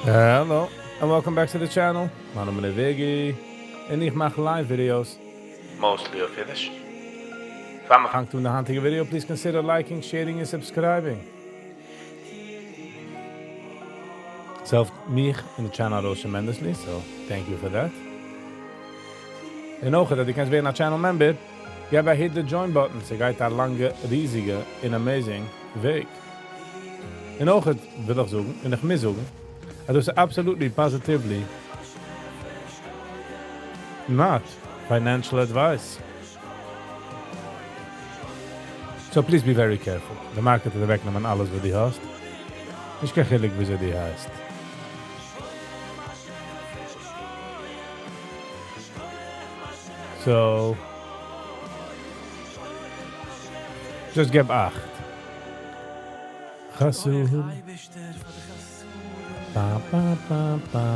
Hello and welcome back to the channel, מיין נאמען איז וועגי און איך מאך live videos, mostly אויף אידיש. פאר מען פאנגט אן די היינטיגע video, please consider liking, sharing און subscribing. ס'העלפט מיך און די channel ארויס tremendously, so thank you for that. און אויך אז דו קענסט ווערן א channel member, געב א hit די join button, ס'גייט א לאנגע ריזיגע און amazing וועג. און אויך וויל איך זאגן, און איך מוז זאגן, אז דאס איז absolutely positively not financial advice. So please be very careful. די market וועט אוועקנעמען אלעס וואס דו האסט. נישט קיין חילוק וויאזוי דו הייסט. So just געב אכט. חסור. בא בא בא בא.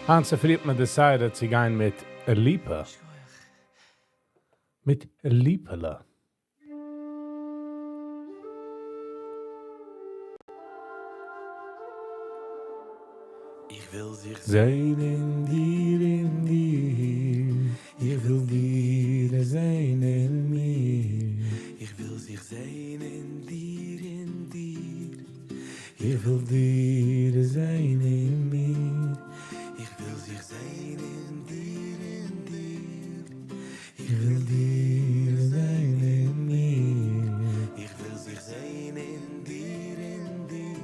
היינט צופרי האט מען decided צו גיין מיט ליפא. מיט ליפעלע. איך וויל זיך זען אין דיר אין דיר, איך וויל דיר זען אין מיר. איך וויל זיך זען אין דיר אין דיר, איך וויל דיר זען אין מיר. איך וויל זיך זען אין דיר אין דיר, איך וויל דיר זען אין מיר. איך וויל זיך זען אין דיר אין דיר,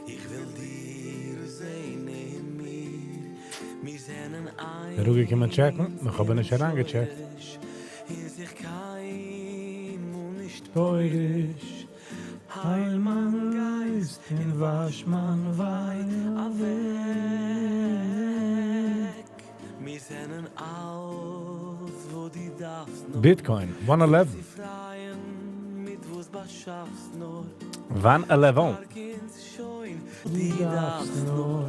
איך וויל דיר זען אין מיר, מיר זענען איין. אראפגעקומען check ן, נאך האב איך נישט אריינגע check ט. און זיך קיינמאל נישט פורש. הייל מיין גייסט און וואש מיין וויי אוועק. מיר זענען אלץ וואס דו דארפסט נאר. Bitcoin, one eleven. זיך צו פרייען מיט וואס באשאפסט נאר. One eleven. שטארק אונז שוין, דו דארפסט נאר.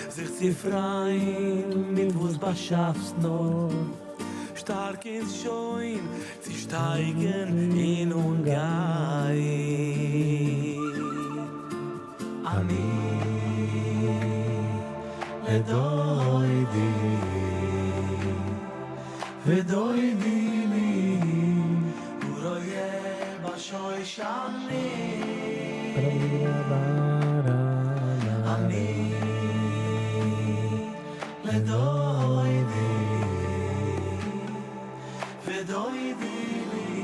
זיך צו פרייען מיט וואס באשאפסט נאר. שטארק אונז שוין, צו שטייגן אין און גיין. אני לדודי ודודי לי הוא רואה בשושנים. אני לדודי ודודי לי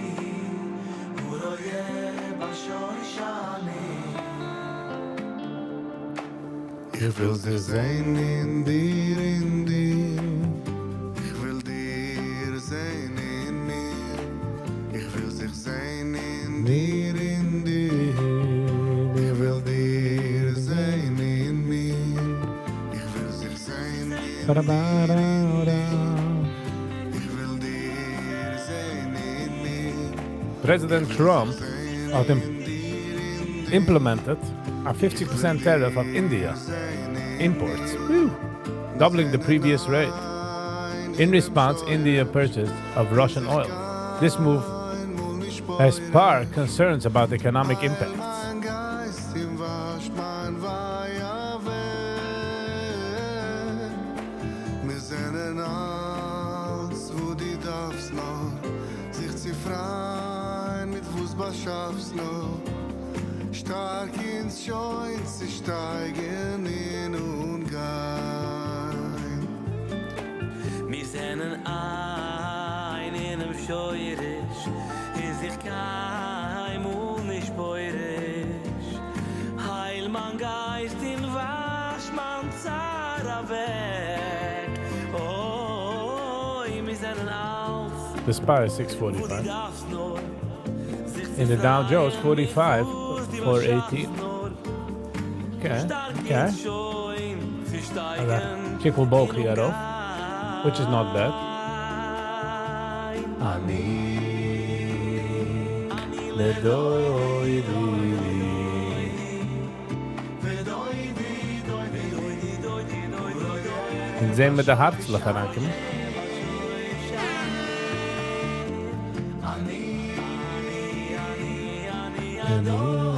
הוא רואה בשושנים. איך וויל זיך זען אין דיר אין דיר, איך וויל דיר זען אין מיר, איך וויל זיך זען אין דיר אין דיר, איך וויל דיר זען אין מיר, איך וויל זיך זען אין דיר אין דיר, איך וויל דיר זען אין מיר. President Trump האט implemented א 50% tariff אויף India imports, doubling the previous rate. In response, India purchased of Russian oil. This move has sparked concerns about economic impacts. מיין גייסט און וואש מיין וויי אוועק. מיר זענען אלץ וואס דו דארפסט נאר, זיך צו פרייען מיט וואס באשאפסט נאר. שטארק אונז שוין צו שטייגן אין און גיין. מיר זענען איין אינעם שורש, און זיך קיינמאל נישט פורש. הייל מיין גייסט און וואש מיין צער אוועק. אוי, מיר זענען אלץ The SPY is וואס דו 645. דארפסט נאר, זיך צו In the Dow Jones, פרייען מיט 45, וואס דו 418. באשאפסט נאר. Okay, okay. שטארק אונז שוין צו שטייגן שטיקל בויך אין hier און ארויף, which is not bad. גיין. אני לדודי ודודי דודי דודי דודי דודי. און זען מיט די הארצלעך אריינקומען. אני אני אני לדודי.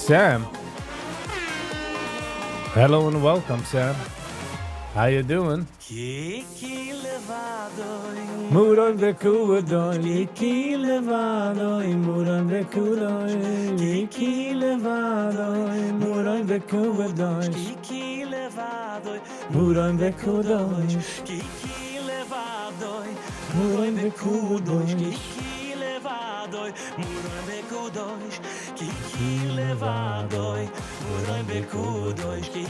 Sam. Hello and welcome, Sam. How you doing? מרום וכבודו, כי לבדו, מרום וכבודו, כי לבדו, מרום וכבודו, כי לבדו, מרום וכבודו, כי לבדו, מרום וכבודו, כי לבדו, מרום וכבודו, כי לבדו, מרום וכבודו, כי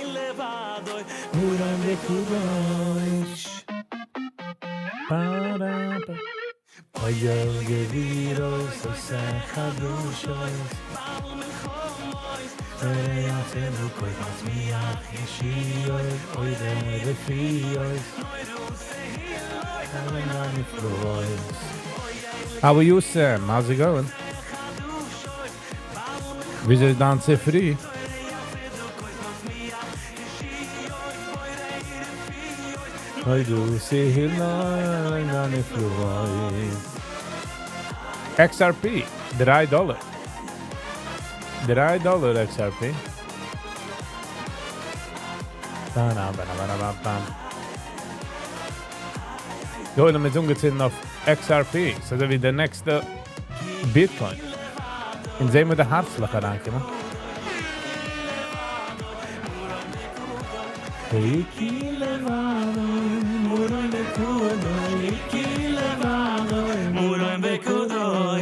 לבדו, מרום וכבודו. Ba-da-ba. אוי גבירוס עושה חדושוס ויעצנו כל מצמיח ישיוס אוי רפיוס How are you, Sam? How's it going? וויאזוי דיין צופרי? אוי דו סהילה נפלאוי. XRP, 3 דאלאר. 3 דאלאר XRP. באנא, באנא, באנא, באם, באם. דער עולם איז אנגעצינדן אויף XRP, אזוי ווי די next Bitcoin. און זעען מיר די הארצלעך אריינקומען. כי לבדו, מרום וכבודו, כי לבדו, מרום וכבודו.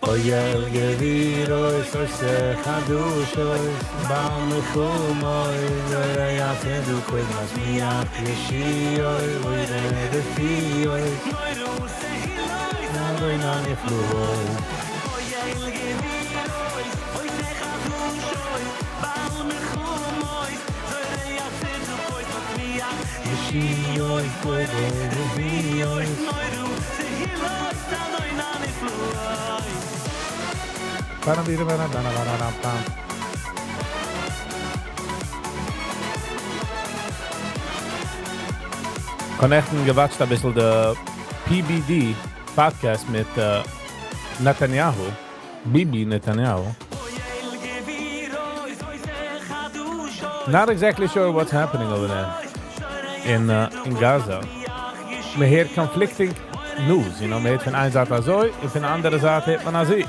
אוי אל גבירוס, עושה חדושוס, בעל מלחומוי, ויעצנו כל משמיח ישיוי, אוי רפיוי, נאדוי נא נפלוי. אוי אל גבירוס, עושה חדושוס, בעל מלחומוי, ויעצנו כל משמיח ישיוי, אוי רפיוי, נאדוי נא נפלוי. באנא בירא באנא באנא באנא באנא. כ'האב נעכטן גע watch ט א ביסל די PBD podcast מיט Netanyahu, Bibi Netanyahu. Not exactly sure what's happening over there in Gaza. מען הערט conflicting news, מען הערט פון איין זייט אזוי, און פון דער אנדערע זייט הערט מען אזוי.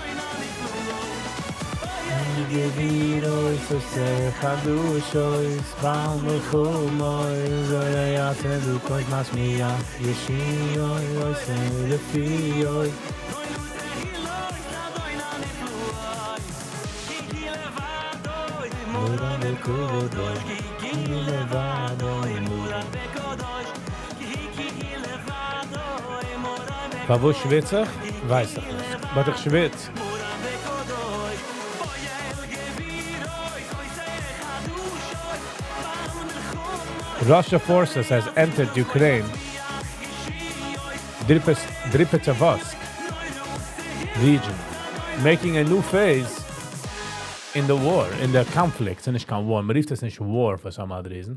גבירוס עושה חדושוס, בעל מלחומוי, זוהי יעצנו כל משמיח, ישיוי, עושה רפיוי. מרום וכבודו, כי לבדו, מרום פארוואס שוויץ איך? ווייס איך נישט. But איך שוויץ. Russia forces has entered Ukraine. Dnipropetrovsk region, making a new phase in the war, in the conflict. ס'איז נישט קיין war, מען רופט עס נישט war for some odd reason.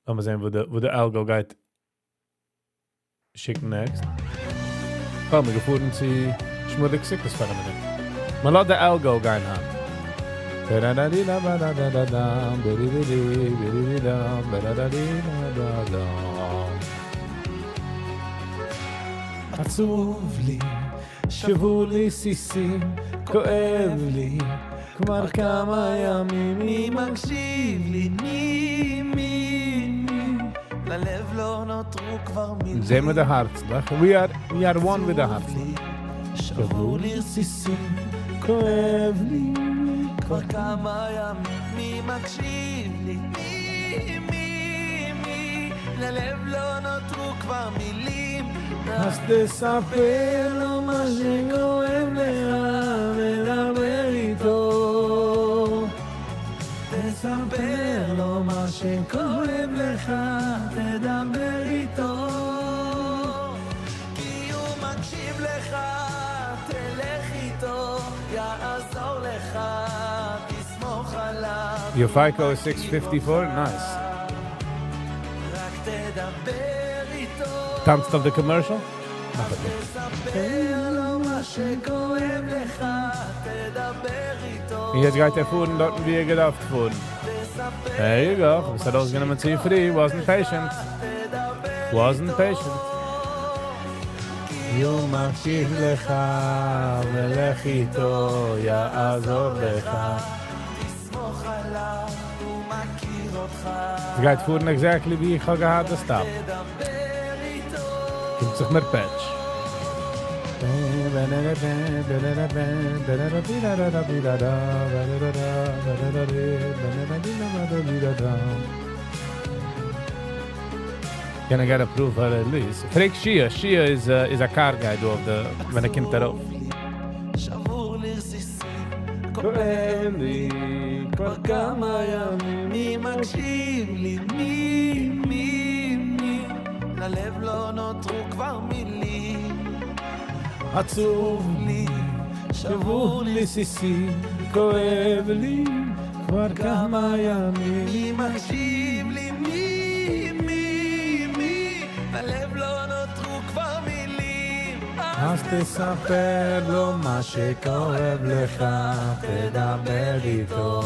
לאמיר זען, וואו די algo גייט שיקן next. Oh, מיר געפארן צו שמוליק סיקוס פאר א מינוט. מען לאזט די algo גיין היינט. Da-da-da-di-da-ba-da-da-da-dam, bi-di-di-di, bi-di-di-dam, ba-da-da-di-da-da-dam. עצוב לי, שבו לי סיסים, כואב לי, כבר כמה ימים, מי מקשיב לי? מי, מי, מי? ללב לא נותרו כבר מילים. זעען מיר די הארצלעך. We are one with the הארצלעך. שבו לי רסיסים, כואב לי, כבר כמה ימים. מי מקשיב לי? מי, מי, מי? ללב לא נותרו כבר מילים אז תספר לו מה שכואב לך ודבר איתו. תספר לו מה שכואב לך, תדבר איתו. כי הוא מקשיב לך, תלך איתו, יעזור לך, תסמוך עליו. Your FICO is 654? Nice. רק תדבר איתו. טאנצט אויף די commercial? תספר לו מה שכואב לך, תדבר איתו. יעצט גייט ער פארן דארטן וואו ער געדארפט פארן. There you go. I said I was gonna see free. Wasn't patient. Wasn't patient. הוא מקשיב לך ולך איתו יעזור לך. תסמוך עליו, הוא מכיר אותך. עס גייט פארן exactly ווי איך האב געהאט די stop. תדבר איתו. קומט זיך מיר פעטש. Can I get a proof of release? פרעג Shia, Shia איז א car guy דא אויף די, ווען ער קומט ארויף. שבור לרסיסים, כואב לי כבר כמה ימים, מי מקשיב לי? מי, מי, מי? ללב לא נותרו כבר מילים. עצוב לי, שבור לרסיסים, כואב לי כבר כמה ימים. מי מקשיב לי? מי, מי, מי? ללב לא נותרו כבר מילים. אז תספר לו מה שכואב לך, תדבר איתו.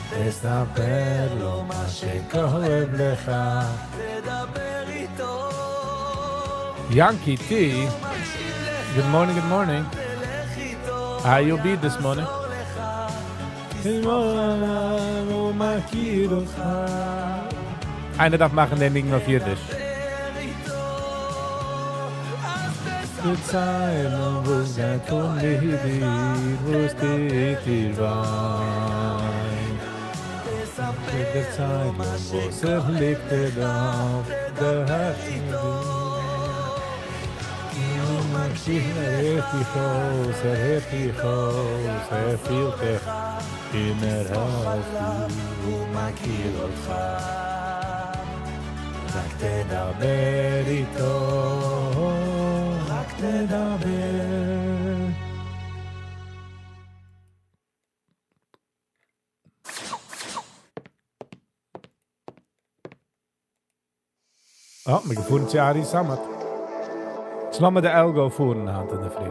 תספר לו מה שכואב לך. תדבר איתו. Yankee T, good morning, good morning. How you be this morning? הוא מכיר אותך. איינער דארף מאכן דעם ניגון אויף אידיש. דערצייל אים וואס גייט אן מיט דיר, וואס טוט דיר וויי. דערצייל אים וואס עס ליגט דיר אויף דער הארץ. הוא מקשיב, ער הערט דיך אויס, ער הערט דיך אויס, ער פילט דיך, און ער העלפט דיר, הוא מכיר אותך. רק תדבר איתו, רק תדבר. אה, מיר געפארן צו ארי סאמעט. יעצט לאמיר די algo פארן היינט אינדערפרי.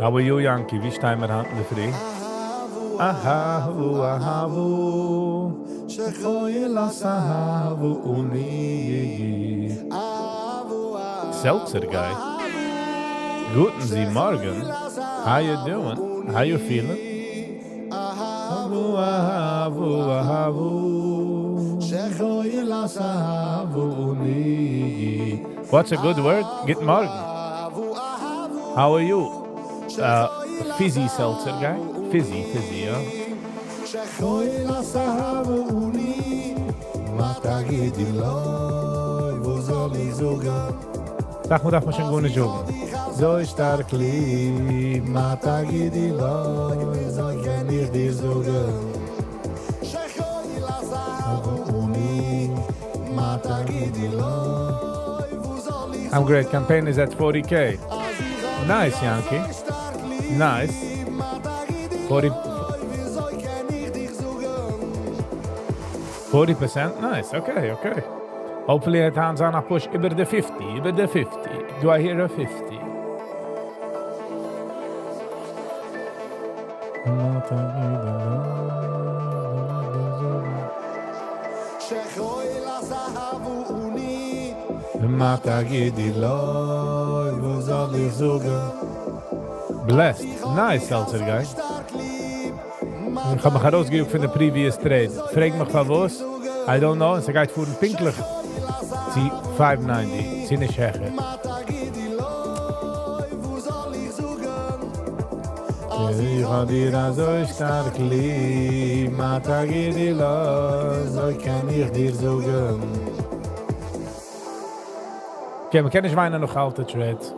How are you Yanky? ווי שטיי מיר היינט אינדערפרי? אהבו אהבו שכויל אסהבו וני Seltzer guy. גוטן זי מארגן. How you doing? How you feeling? אהבו אהבו אהבו שכויל אסהבו וני What's a good word? גוט מארגן. How are you? Fizzy seltzer guy? Fizzy, fizzy, יא? סאך מאל דארף מען שוין גארנישט זאגן. אזוי שטארק ליב, מה תגידי לי, וויאזוי קען איך דיר זאגן? I'm great, campaign is at 40K. Nice, Yankee. Nice. 40 40%? Nice, okay, okay. Hopefully וועט היינט זיין א push איבער די 50, איבער די 50. Do I hear a 50? מה תגידי לו, וואס זאל איך זאגן? Blessed. Nice, Seltzer guy. איך האב מיך ארויסגעיאגט פון די previous trade. פרעג מיך פארוואס. I don't know. עס גייט פארן פונקטליך צו 590. ס'איז נישט העכער. איך האב דיר אזוי שטארק ליב, מה תגידי לו, אזוי קען איך דיר זאגן. Okay, מ'קען נישט וויינען נאך אלטע trades.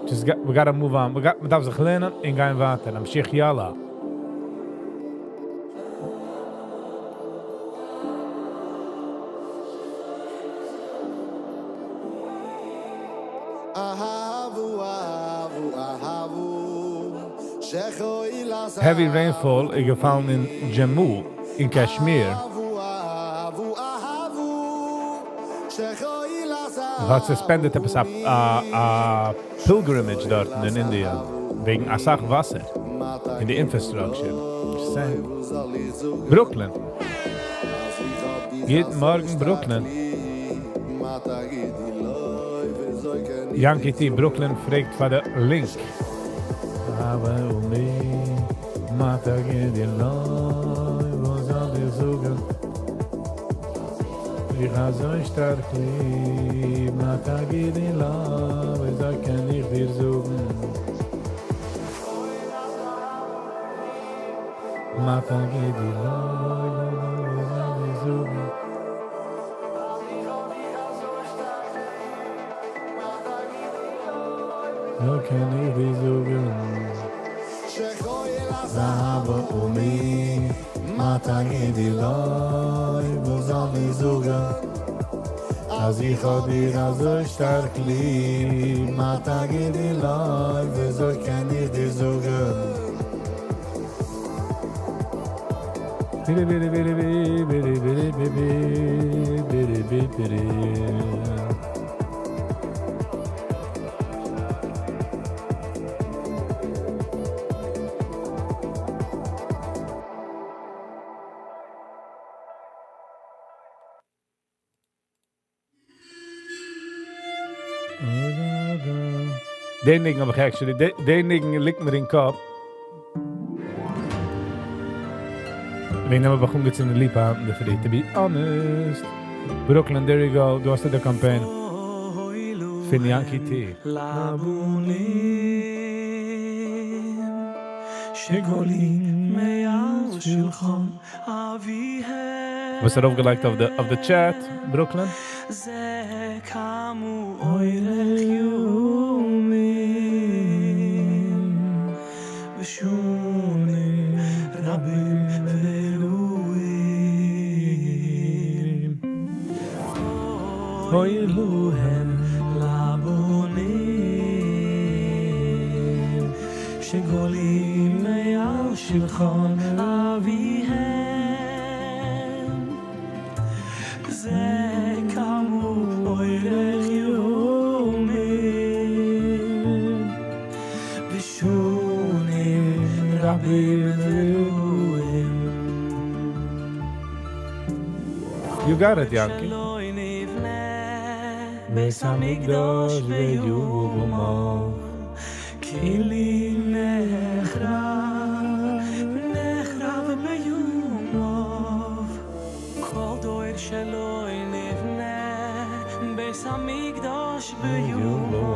Just got, we gotta move on. We got, מ'דארף זיך לערנען און גיין ווייטער. נמשיך יאללה. אהבו, אהבו, אהבו, Heavy rainfall איז געפאלן אין Jammu, אין Kashmir. אהבו, אהבו, אהבו, האט suspended עפעס א pilgrimage דארט אין India. וועגן א סאך וואסער. אין די infrastructure. Just saying. Brooklyn. גוטן מארגן, Brooklyn. Yankee T, Brooklyn פרעגט פאר די link. אבער מה תגידי לו, וואס זאל איך זאגן? איך האב אזוי שטארק ליב, מה תגידי לו, וואס קען איך דיר זאגן? מה תגידי לו, וואס זאל איך זאגן? וואס קען איך דיר זאגן? אהבה ומי, מה תגידי לו, וואס זאל איך זאגן? אז איך האב דיר אזוי שטארק ליב, מה תגידי לו, וואס קען איך דיר זאגן? בירי בירי בירי בירי בירי בירי בירי בירי בירי. דעם ניגון האב איך actually, דעם ניגון ליגט מיר אין קאפ. וועגן דעם האב איך אנגעצינדן ליפא אין דער פרי, to be honest. Brooklyn, there you go. דו האסט די campaign. פון Yankee T. לבונים שגולים מעל שולחן אביהם. וואס ארויפגעלייגט אויף די chat, Brooklyn? זה קמו אורך יומים ושונים רבים וראויים. אוי להם לבונים שגולים מעל שולחן אביהם. זה קמו אורך יומים ושונים רבים וראויים. You got it, Yankee. שלא נבנה בית המקדש ביומו כי נחרב נחרב ביומו כל דור שלא נבנה בית המקדש ביומו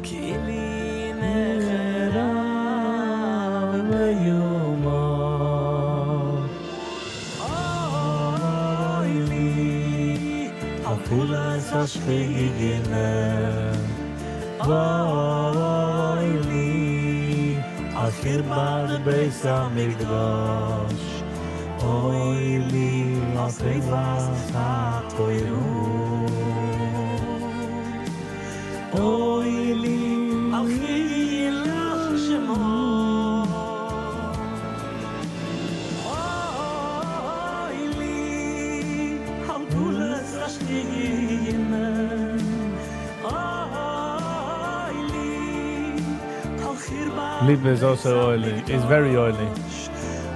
כי נחרב ביומו אוי לי על תכולת השכינה אוי לי על חורבן בית המקדש אוי לי על שריפת התורה אוי לי על חילול שמו אוי לי על גאולת השכינה אוי לי על חורבן Liebe is also oily. It's very oily.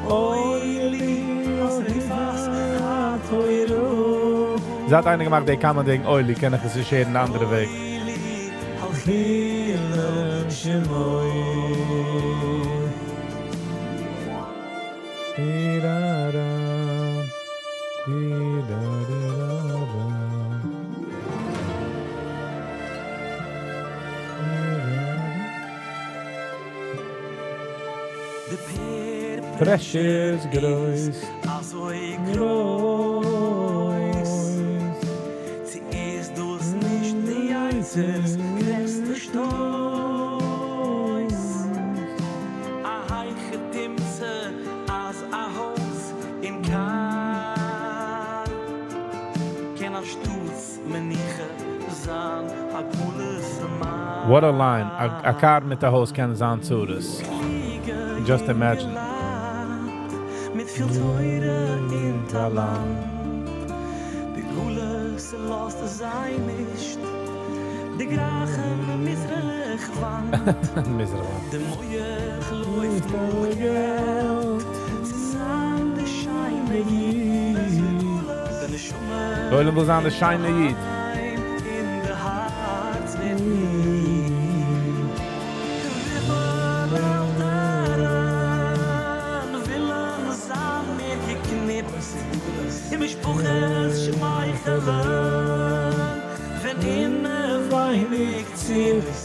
אוי לי על שריפת התורה זי האט איינער געמאכט, די comment וועגן oily, קען איך עס share אין אן אנדערע וועג. אוי לי על חילול שמו Di-da-da, di-da-di-da-da. Di-da-da. Pressure איז גרויס. אזוי גרויס. צי איז דאס נישט די יצר'ס גרעסטע שטויס? א היכי תמצא אז א הויז און קאר קען אנשטאטס מנוחה זיין א גלות What a line. א קאר מיט א הויז קען זיין צרות. Just imagine. מיט פיל תורה און טאלאנט. די גלות לאזט זיי נישט דערגרייכן מזרח וואנט. מזרח וואנט. די מוח לויפט נאך געלט צו זיין די שיינע איד. די נשמה די עולם וויל זיין די שיינע איד. אין די הארץ ווערט מיד. וויפיל עלטערן ווילן זיין מער געקניפט אין משפחות שמייכלען ווען אינעווייניג ציפט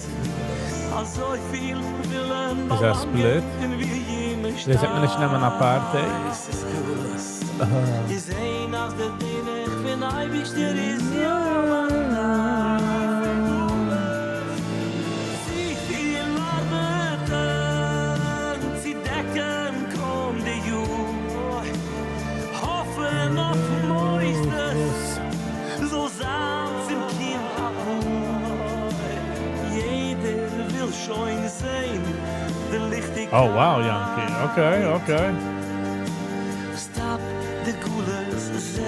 אזויפיל ווילן איז א split? באלאנגען ווי דאס וועט מען נישט נעמען א party. געזען אז דער דרך פון אייבערשטער איז יא צופיל ארבעטן צו דעקן קוים די יאר האפן אויף מוסדות זאל זיין צום קינד א פאר יעדער וויל שוין זען די ליכטיגקייט. Oh wow, Yankee. Okay, okay. Stop די גלות, זע,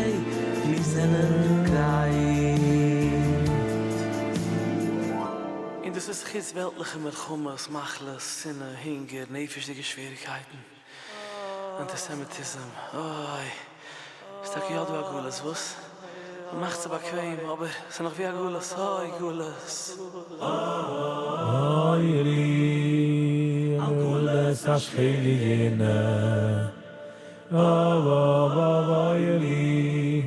מיר זענען גרייט. און דאס איז חוץ וועלטליכע מלחמות, מחלות, שנאה, הונגער, נפש'דיגע שוועריגקייטן, אנטיסעמיטיזם, אוי, ס'איז טאקע יא דא א גלות, וואס? מ'מאכט זיך באקוועם, אבער ס'איז נאך ווי א גלות, אוי גלות. אוי לי, גלות השכינה. אוי לי,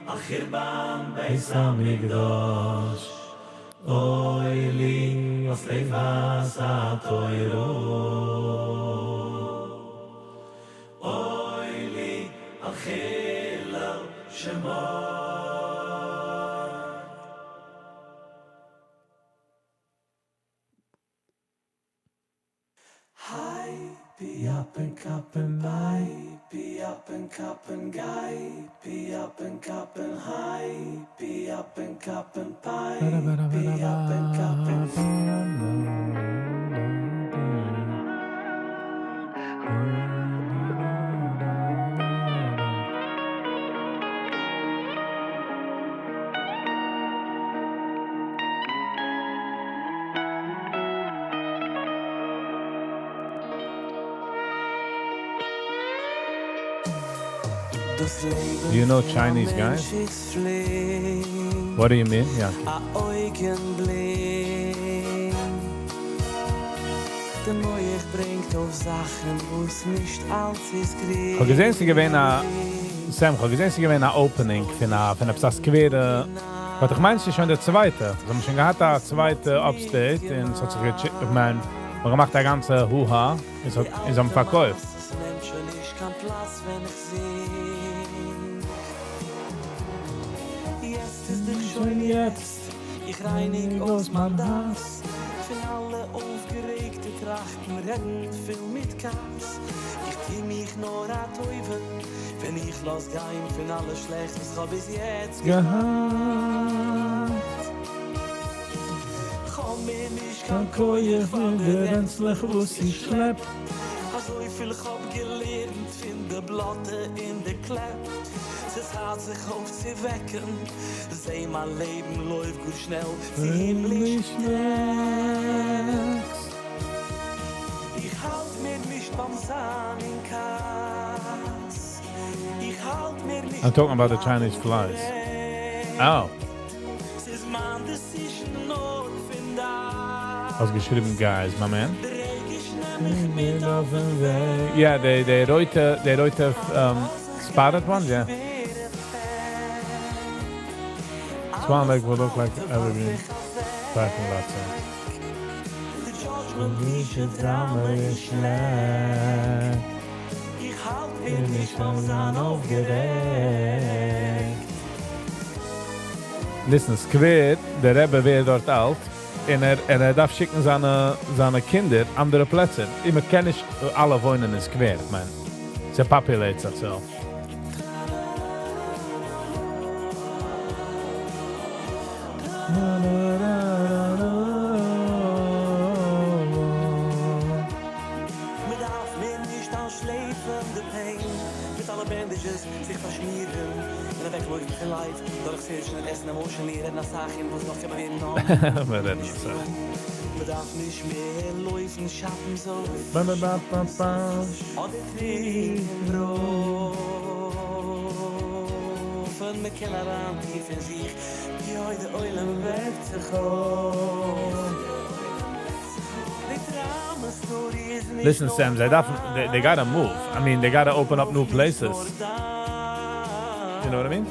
על חורבן בית המקדש. אוי לי, על שריפת התורה. אוי לי, על חילול שמו. Pi up and cup and bye, pi up and cup and guy, pi up and cup and high, pi up and cup and pie, pi up and cup and דאס לעבן Do you know Chinese guys? איז פלינק. What do you mean? Yeah. א אויגנבליק. דער מוח ברענגט אויף זאכן, וואס נישט אלץ איז איך האב געזען, ס'איז געווען א Sam, איך האב געזען, ס'איז געווען א opening פון א סקווערע. אבער איך מיין, ס'איז שוין דער צווייטע. זיי האבן שוין געהאט א צווייטע upstate און עס האט זיך איך מיין, מ'האט געמאכט א גאנצע הו-הא, עס האט איז האבן פארקויפט. עס נעמט שוין נישט קיין פלאץ ווען איך זינג. יעצט איז דאך שוין יעצט. איך רייניג אויס מיין דעת פון אלע אויפגערעגטע טראכטן, רעדן פיל מיט כעס. איך טו מיך נאר א טובה, ווען איך לאז גיין פון אלע שלעכטס, וואס כ'האב ביז יעצט געהאט. כ'האב מער נישט קיין כח פון די רענצלעך וואס איך שלעפ. אזויפיל כ'האב געלערנט פון די בלאטע אין די קלעפ. ס'איז צייט זיך אויפצואוועקן. זע מיין לעבן לויפט גאר שנעל צו הימליש טרעקס. איך האלט מער נישט ביים זיין אין כעס. איך האלט מער נישט I'm talking about the Chinese flies. Oh. ס'איז מיין decision נאר פון דאס. האסט געשריבן guys, my man. דער רגש נעם איך מיט אויפן וועג. Yeah, די רויטע spotted ones, yeah. Swan Lake will look like evergreen parking lot. So. כאטש טראמע איז שלעכט. איך האלט מיר נישט ביים זיין אויפגערעגט. Listen, סקווער, דער רבי ווערט דארט אלט, און ער דארף שיקן זיינע, זיינע קינדער אנדערע פלעצער. איך קען נישט אלע וואוינען אין סקווער, איך מיין, ס' populate זיך so. מען דארף מער נישט אנשלעפן די pain מיט אלע bandages זיך פארשמירן און אוועקלויפן פון life דורך search ן און עסן emotionally, רעדן א סאך און וואס נאך קען מען ווערן מיר רעדן א סאך. מען דארף נישט מער לויפן shopping so Ba, ba, ba, ba, ba. אדער טרינקען בראנפן, מען קען אריין טיף אין זיך ווי דער עולם וועקט זיך אויף. די trauma story איז נישט Listen, Sam, they, דארפן, they gotta move. I mean, they gotta open up new places. You know what I mean?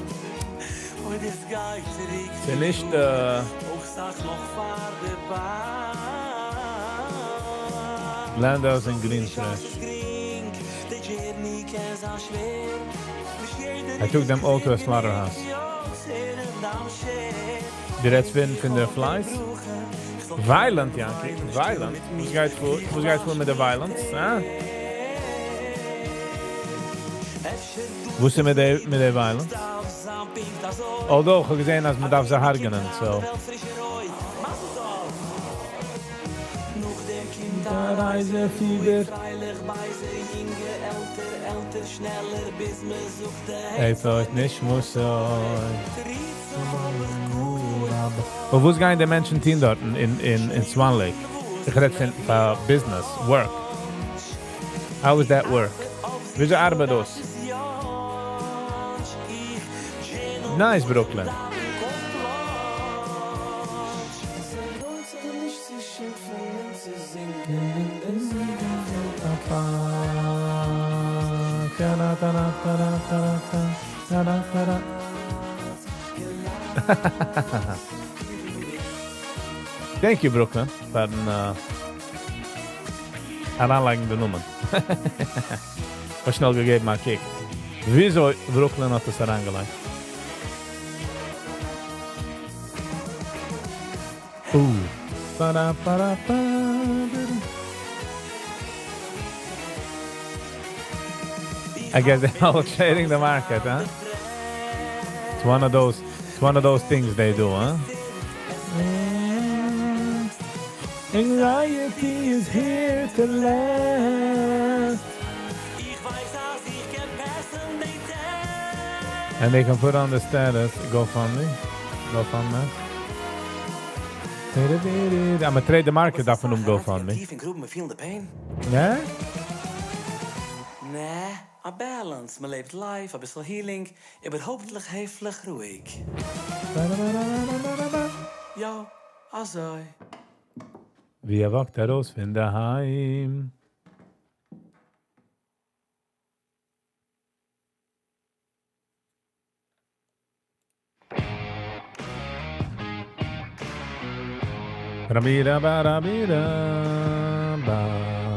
אוי, דאס גייט צוריק ס'איז נישט, אויך סאך נאך פאר די באן. Lando's and Green Fresh. די journey קען זיין שווער. נישט יעדער I took them all to a slaughterhouse. די רעדסט פון די flies? Violent, Yankee. Violent. וואס גייט פאר? וואס גייט פאר מיט די violence? אה? וואס איז מיט די violence? Although, איך האב געזען, אז מען דארף זיי הרג'ענען, so. רייזע פיבער. שנעלער ביז מען זוכט היי, פארט נישט מוז זיין. אבער וואס גייען די מענטשן טון דארט אין Swan Lake? איך רעד פון business, work. How does that work? וויאזוי ארבעט דאס? Nice, Brooklyn. Thank you, Brooklyn, פאר'ן אריינלייגן די נומער. האב שנעל געגעבן א קוק. וויאזוי Brooklyn האט עס אריינגעלייגט? Uh. Ba-da, ba-da, ba-da. I guess they're all trading the market, huh? It's one of those things they do, huh? Anxiety is here to last. And they can put on the status GoFundMe. GoFundMe. I'm gonna trade the market up on GoFundMe. טיף אין גרוב, מיר פילן the pain. נע? נע, א balance. מען לעבט life, א ביסל healing, אבער הויפטליך העפליך רואיג. יא, אזוי. ווי ער walk ט ארויס פון דער היים. Ramira ba ramira ba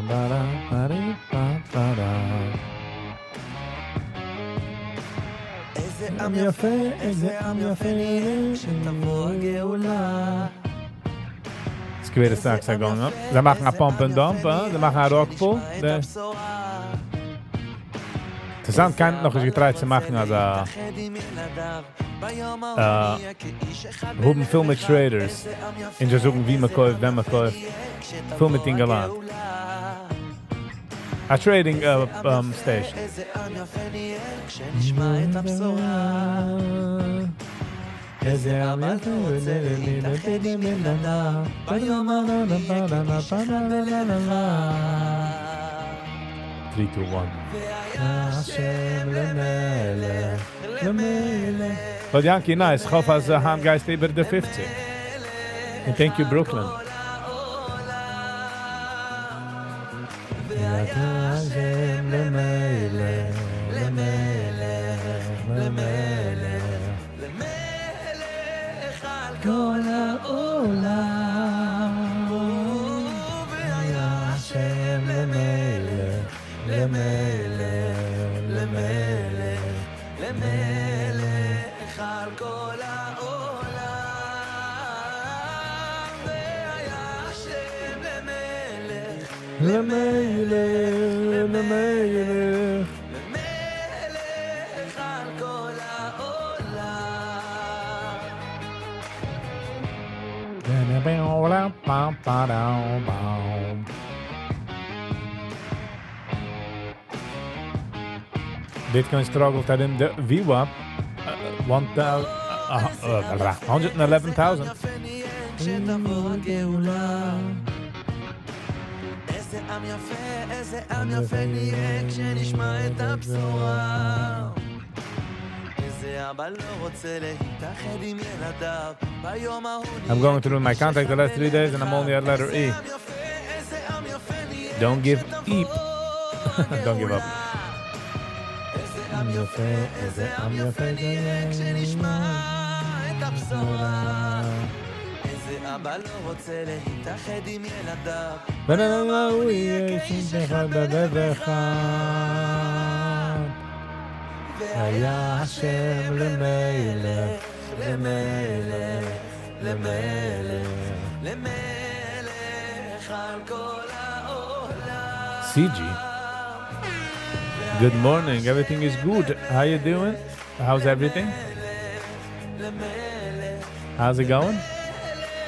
ba ra ba ri ba ba ra. איזה עם יפה, איזה עם יפה נראה כשתבוא הגאולה. Square stocks are going up. זיי מאכן א pump and dump, אה? זיי מאכן א rug pull. אינטערעסאנט, קיינער נאך נישט גע try ט צו מאכן, אז האבן פיל מיט traders און זיי זאגן ווי מען קויפט, ווען מען קויפט. פיל מיט אינגעלייט. A trading station. כשנשמע את הבשורה איזה עם יפה להתאחד עם ילדיו ביום ההוא נהיה כאיש אחד בלב אחד. 3, 2, 1. השם למלך, למלך. But Yankee, nice. איך האף אז היינט גייסטו איבער די 50. And thank you, Brooklyn. השם למלך, למלך, למלך. למלך על כל העולם. למלך, למלך, למלך על כל העולם. והיה השם למלך, למלך, למלך. למלך על כל העולם. Bitcoin struggled ארום די VWAP 111,000. כשתבוא הגאולה. איזה עם יפה, איזה עם יפה נהיה כשנשמע את הבשורה. איזה אבא לא רוצה להתאחד עם ילדיו ביום ההוא. I'm going through my contact the last 3 days and I'm only at letter E. Don't give eep. Don't give up. איזה עם יפה, איזה עם יפה נהיה כשנשמע את הבשורה. איזה אבא לא רוצה להתאחד עם ילדיו הוא יהיה כאיש אחד בלב אחד. והיה השם למלך, למלך, למלך, למלך על כל העולם. CG. Good morning. Everything is good. How you doing? How's everything? How's it going?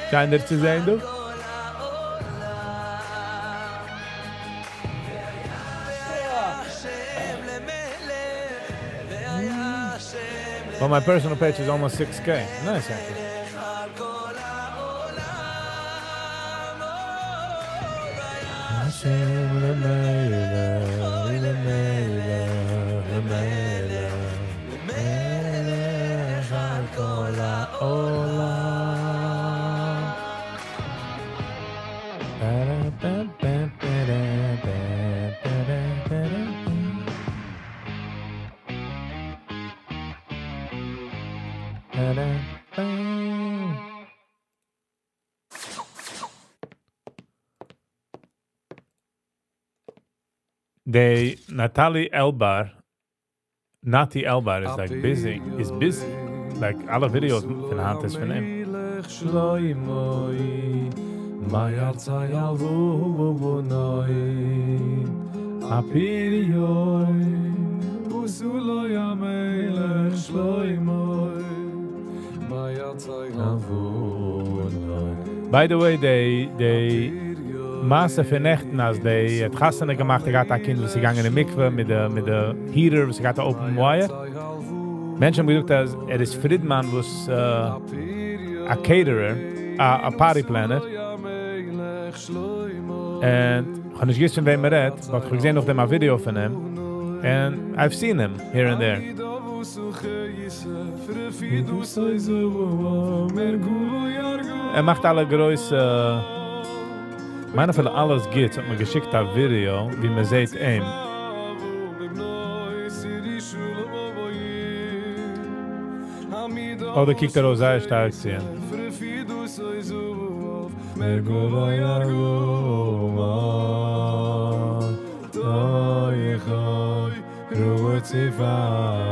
שיין דיר צו זען, דו. כל העולם. השם למלך, והיה השם Well, my personal page is almost 6K. Nice, actually. למלך על כל העולם. השם למלך, למלך, למלך, למלך על כל העולם. Ba-da-ba. They Natalie Elbar, Nati Elbar is like busy, is busy. Like אלע videos פון היינט איז פון אים. שלמה, מה יצא ילבונוי, אפיריוי, וסולוי המלך שלמה, מה יצא ילבונוי. By the way, they מעשה פון נעכטן, אז די האט חתונה געמאכט, ער האט א קינד, וואס איז געגאנגען אין מקווה מיט די heater, וואס האט open wire. מענטשן האבן געזאגט, אז ער איז Friedman, וואס a caterer, a party planner. And איך האב נישט געוואוסט פון וועם ער רעדט, but איך האב געזען נאכדעם א video פון אים. And I've seen him here and there. ער מאכט אלע גרויסע, מיינע פאר אלעס גוטס, האט מיר געשיקט א video, ווי מען זעט אים. אדער קוקט ער אויס זייער שטארק צו אים. מרגולו ירגומה, תויכוי, רוה ציפה,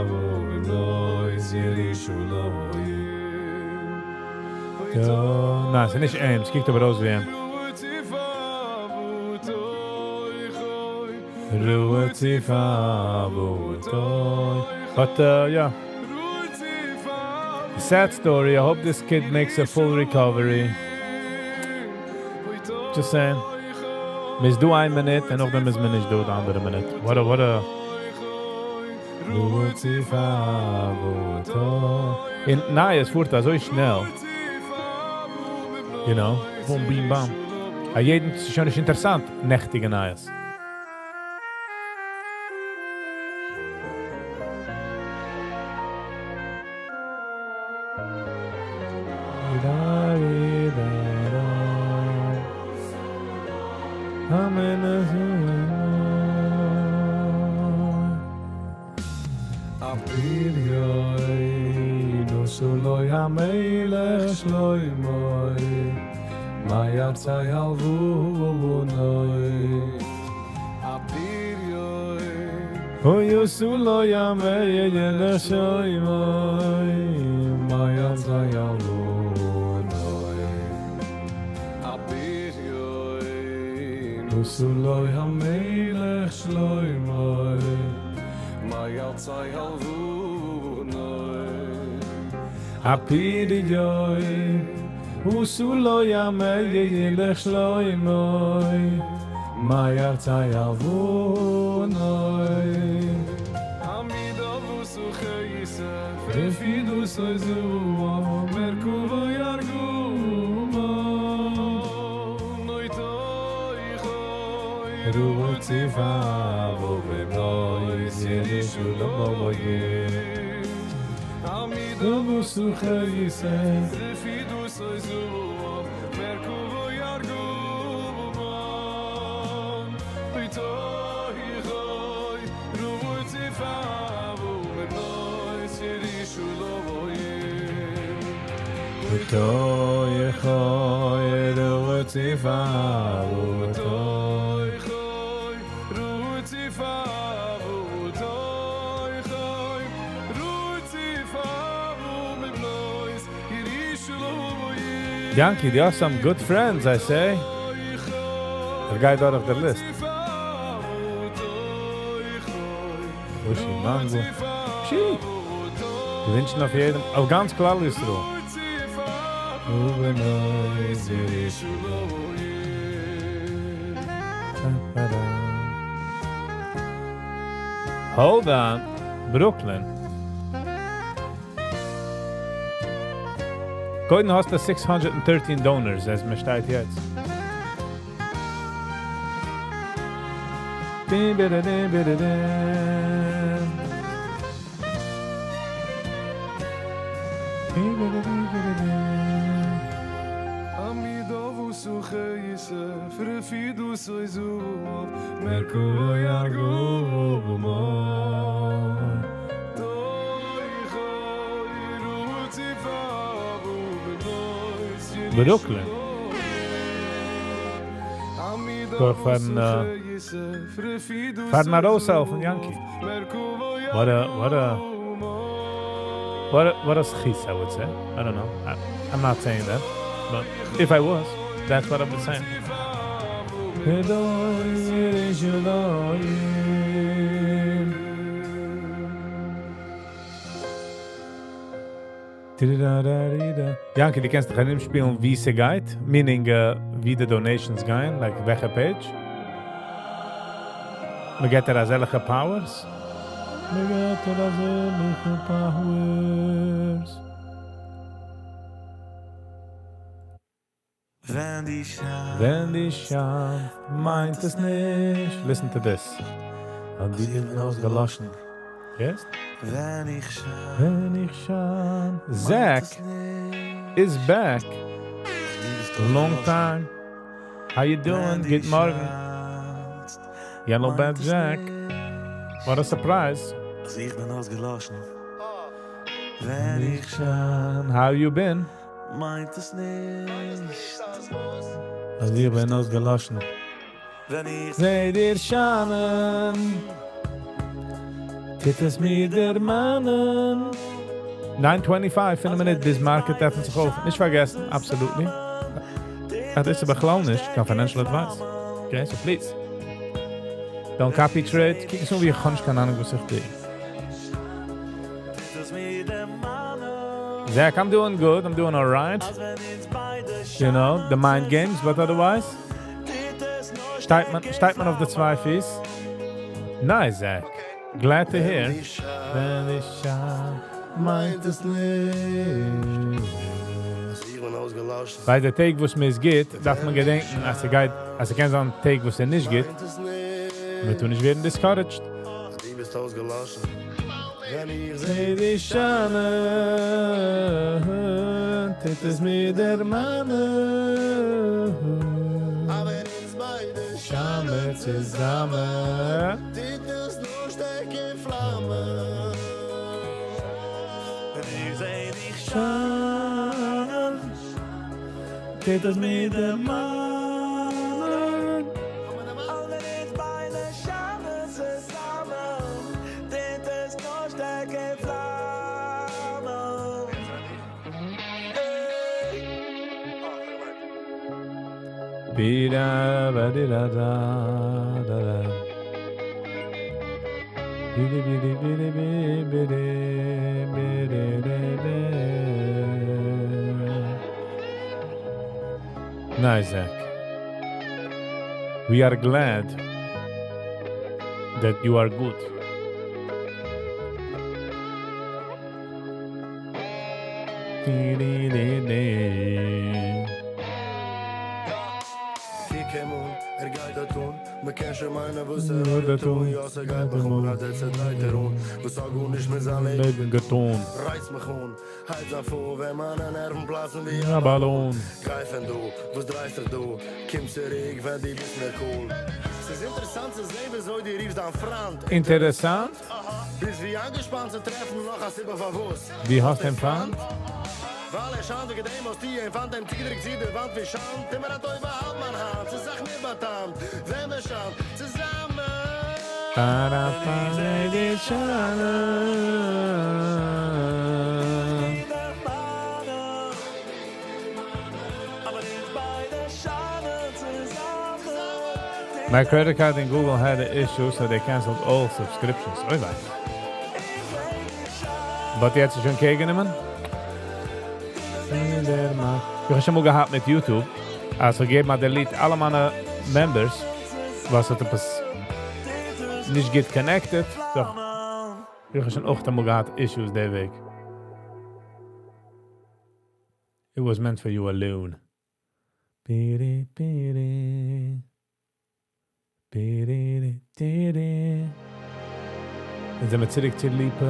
ובלוי זירי שולוי. ניין, ס'איז נישט אים, עס קוקט אבער אויס ווי אים. רוה ציפה, But yeah. Sad story. I hope this kid makes a full recovery. Just saying. מ'איז דא איין מינוט און נאכדעם איז מען נישט דא די אנדערע מינוט. What a, what a. רוה ציפה, און ניין, עס פארט אזוי שנעל. Boom, bim, bam. א יעדן, ס'איז שוין נישט אינטערעסאנט, נעכטיגע נייעס. וסולוי המלך שלמה, מה יצא ילבונוי. אפיריוי. אוי עשו לו המלך שלמה מה יצא ילבונוי עשו לו המלך שלמה מה יצא ילבונוי הפריון עשו לו המלך שלמה מה יצא ילבונוי Yankee, there are some good friends, I say. The guy out of the list. Ushi Mango. Pshi. די ווינטשן אויף יעדעם, אויף גאנץ כלל ישראל. Hold on, Brooklyn. קודם האסטו 613 donors, אז מען שטייט יעצט. Brooklyn. כח פארן פארן ארויסהעלפן Yankee. What a what a what a what a זכות I would say. I don't know. I, I'm not saying that. But if I was, that's what I would say. Yankee, דו קענסט דיך ארומשפילן ווי ס'גייט, meaning ווי די donations גייען, like וועלכע page? מ'געט דיר אזעלכע powers? מ'געט דיר אזעלכע powers. ווען די שיינט מיינט עס נישט. Listen to this. אז איך בין אויסגעלאשן. Yes? ווען איך שיין. ווען איך שיין. Zack is back. Long time. How you doing? גוט מארגן. Yellow Bad Jack. What a surprise. אז איך בין אויסגעלאשן. ווען איך שיין. How you been? מיינט עס נישט. אז איך בין אויסגעלאשן. ווען איך זע דיר שיינען. טוט עס מיר דערמאנען. 9:25, פינף מינוט ביז market עפנט זיך אויף. נישט פארגעסן, absolutely. דאס איז בכלל נישט קיין financial advice. Okay, so please. Don't copy trade. קוק עס אן ווי איך האב נישט קיין אהנונג וואס איך טו. Zach, I'm doing good. I'm doing alright. You know, the mind games, but otherwise. שטייט מען, שטייט מען אויף די צוויי פיס. Nice, Zach. Glad to hear. ווען איך שיין, מיינט עס נישט. ביי די טעג וואס מ'איז גוט, דארף מען געדענקען, אז ס'גייט, אז ס'קען זיין טעג וואס איז נישט גוט. מיר טאר נישט ווערן discouraged. זע דיך שיינען, טוט עס מיר דערמאנען. שיינען צוזאמען. שיינען, טוט עס מיר דערמאנען. בי-דא בא-די-דא-דא דא-דא. בי-די בי-די בי-די בי בי-די בי-די די Nice, Zach. We are glad that you are good. לעבן געטון. א באלון. אינטערעסאנט? דו האסט אים פיינט? My credit card and Google had an issue so they cancelled all subscriptions. אוי וויי. But יעצט איז שוין okay גענומען? איך האב שוין אמאל געהאט מיט YouTube, אז איך געב א delete אלע מיינע members, וואס האט עפעס נישט גוט connected. So, איך האב שוין אויך אמאל געהאט issues די וועג. It was meant for you alone. פירי פירי פירי טירי. און זעמיר צוריק צו ליפא.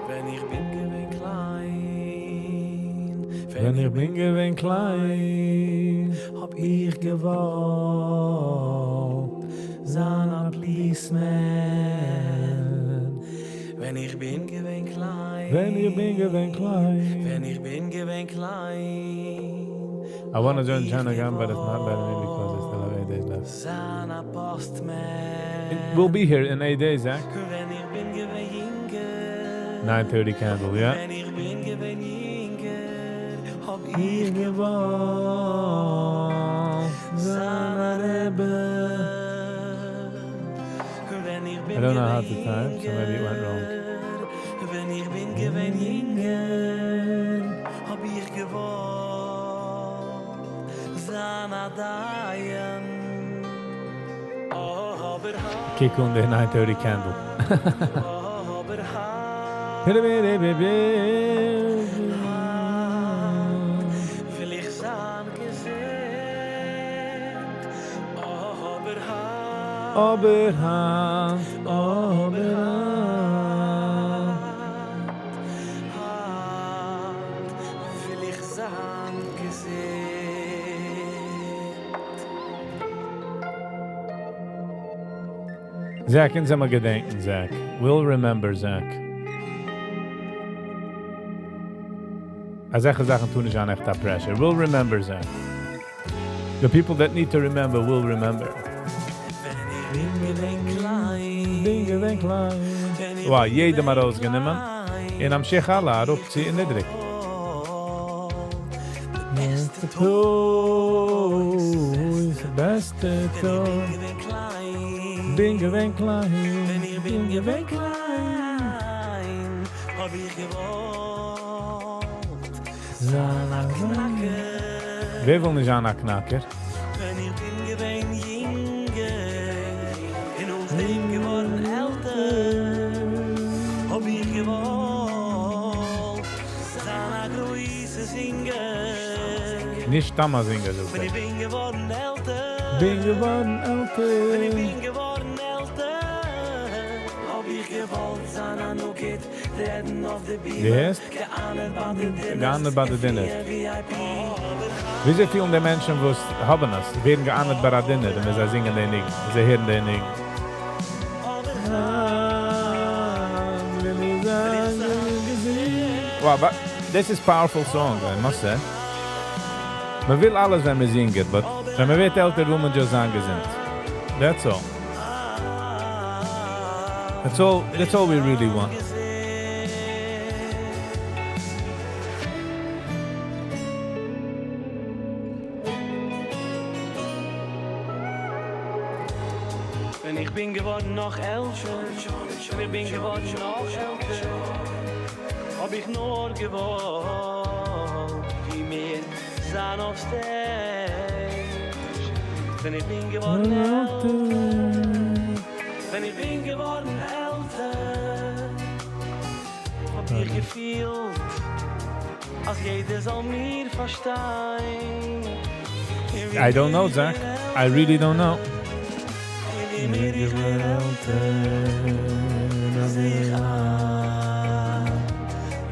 ווען איך בין געווען קליין. ווען איך בין געווען קליין. האב איך געוואלט זיין א policeman. ווען איך בין געווען קליין. ווען איך בין געווען קליין. ווען איך בין געווען קליין. I want to join China again, but it's not better me because I still have 8 days left. זיין א postman. We'll be here in 8 days, Zach. ווען איך בין געווען יונגער. 9:30 candle, yeah. ווען איך בין געווען יונגער, האב איך געוואלט זיין א רבי. ווען איך בין I don't know how to type, so maybe it went wrong. ווען איך בין געווען יונגער, האב איך געוואלט זיין א דיין. אבער קוק אן די 9:30 candle. אבער וויל איך זיין געזונט. אבער אבער היינט, אבער היינט. היינט וויל איך זיין געזונט. Zach, אונז וועמיר געדענקען, Zach. We'll remember, Zach. אזעלכע זאכן טוען נישט אן עכטע pressure. We'll remember, Zach. The people that need to remember will remember. ווען איך בין געווען קליין. בין געווען קליין. Wow, יעדעם ארויסגענומען. און המשך הלאה, אראפ צו נידריג. בעסטע toys. בעסטע toy. בין געווען קליין. ווען איך בין געווען קליין, האב איך געוואלט זיין א קנאקער. ווער וויל נישט זיין א קנאקער? ווען איך בין געווען יונגער, און נאכדעם געווארן עלטער, האב איך געוואלט זיין א גרויסע זינגער. נישט סתם א זינגער, זאגט ווען ער. איך בין געווארן עלטער, בין געווארן עלטער. ווען איך בין געווארן עלטער, האב איך געוואלט זיין א נגיד, רעדן אויף די בימה, ווי הייסט? געאנערט ביי די dinners, געאנערט ביי די dinner. VIP. וויאזוי פילן די מענטשן, וואס האבן עס? ווערן געאנערט ביי א dinner, ווען זיי זינגען די ניגון, זיי הערן די ניגון. אבער וויל איך זיין געזונט. Wow, but this is powerful song, I must say. מען וויל אלעס, ווען מען זינגט, but ווען מען ווערט עלטער, וויל מען just זיין געזונט. That's all. That's all, that's all we really want. ווען איך בין געווארן נאך עלטער, ווען איך בין געווארן נאך עלטער, האב איך נאר געוואלט ווי מער זיין אויף stage. ווען איך בין געווארן עלטער, ווען איך בין געווארן עלטער, האב איך געפילט, אז יעדער זאל מיר פארשטיין. I don't know, Zach. I really don't know. ווי מער איך ווער עלטער, זע איך איין,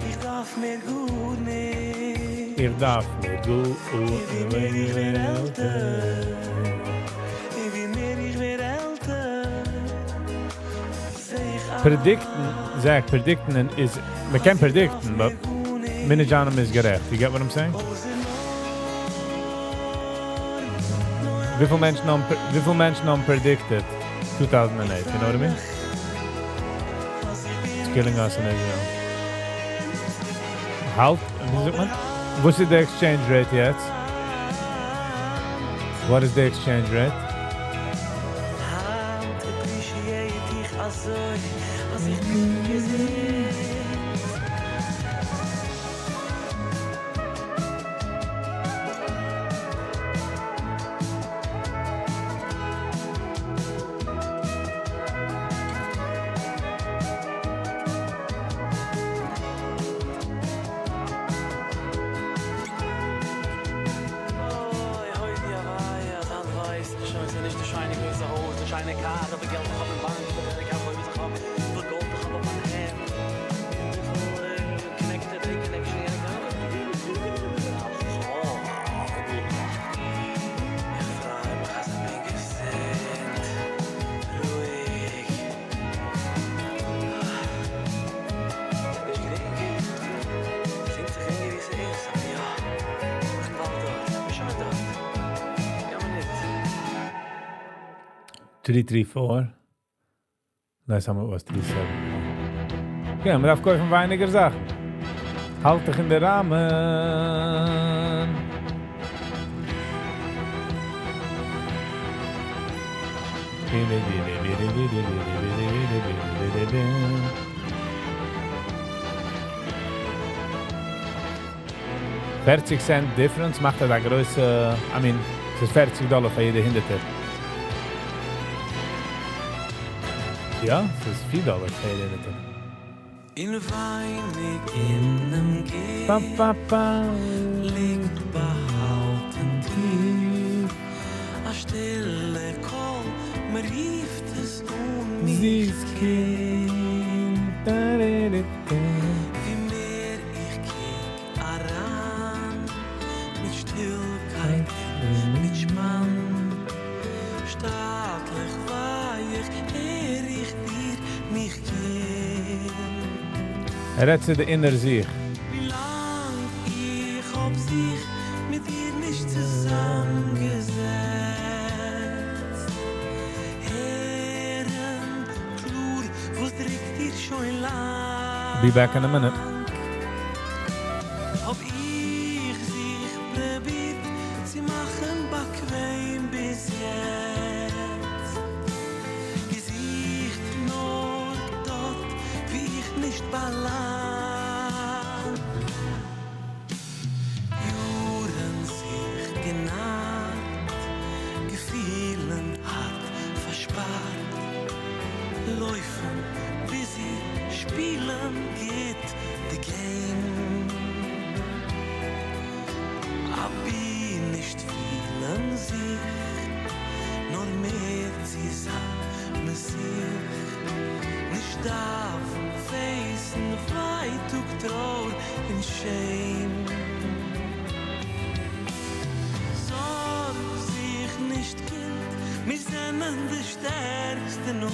איך דארף מער גארנישט. איך דארף מער גארנישט. ווי מער איך ווער עלטער, ווי מער איך ווער עלטער, זע איך איין, Predict ן, Zach, predict ן איז, מ'קען predict ן, but מינעדזשאנעם איז גערעכט. You get what I'm saying? וויפיל מענטשן האבן, וויפיל מענטשן האבן predicted 2008, you know what I mean? It's killing us in Israel. האלט, ווי זאגט מען? וואס איז די exchange rate יעצט? What is the exchange rate? היינט appreciate איך אזוי, אז איך בין געזונט. אוי, אוי, די הוויה, אז היינט ווייס איך שוין, ס'איז נישט די שיינע גרויסע הויז, די שיינע קאר, די געלט איך האב אין באנק, די געלט איך האב, די גאלד איך האב אויף מיין הענט. וויפיל connected, a connection, יענע איך פריי מיך, אז איך בין געזונט, רואיג. נישט גרינג. זינגט זיך גרינגער ווי ס'איז, אבער יא, איך בין באלד דארט, איך בין שוין דארט. יא, מינוט. 334. Last time it was 37. Okay, מ'דארף קויפן ווייניגער זאכן. האלט דיך אין די ראמען. 40 cent difference מאכט ער א גרויסע, I mean, עס איז 40 דאלאר פאר יעדע הונדערטער. יא, עס איז 4 דאלאר פאר יעדע הונדערטער. אינעווייניג אינעם Pa, pa, pa. ליגט באהאלטן טיף א שטילע קול, מ'רופט עס אן מיך זיס קינד. ווי מער איך קוק אריין, מיט שטילקייט, מיט שפאן, שטאטלעך ווייך, הער איך דיר מיך קינד. ער רעדט צו די inner זיך. ווי לאנג איך האב זיך מיט דיר נישט צוזאמענגעזעצט, הערן קלאר, וואס דריקט דיר שוין לאנג. Be back in a minute. האב איך זיך פרובירט צו מאכן באקוועם ביז יעצט. געזוכט נאר דארט, וואו איך נישט באלאנג. יארן זיך גענארט, געפילן הארט פארשפארט. לויפן, busy, שפילן גוט the game. אבי נישט פילן זיך, נאר מער צוזאמען זיך. נישט דארפן face ן, ווייטאג, טרויער און shame. זארג זיך נישט, קינד, מיר זענען די שטערקסטע נאר.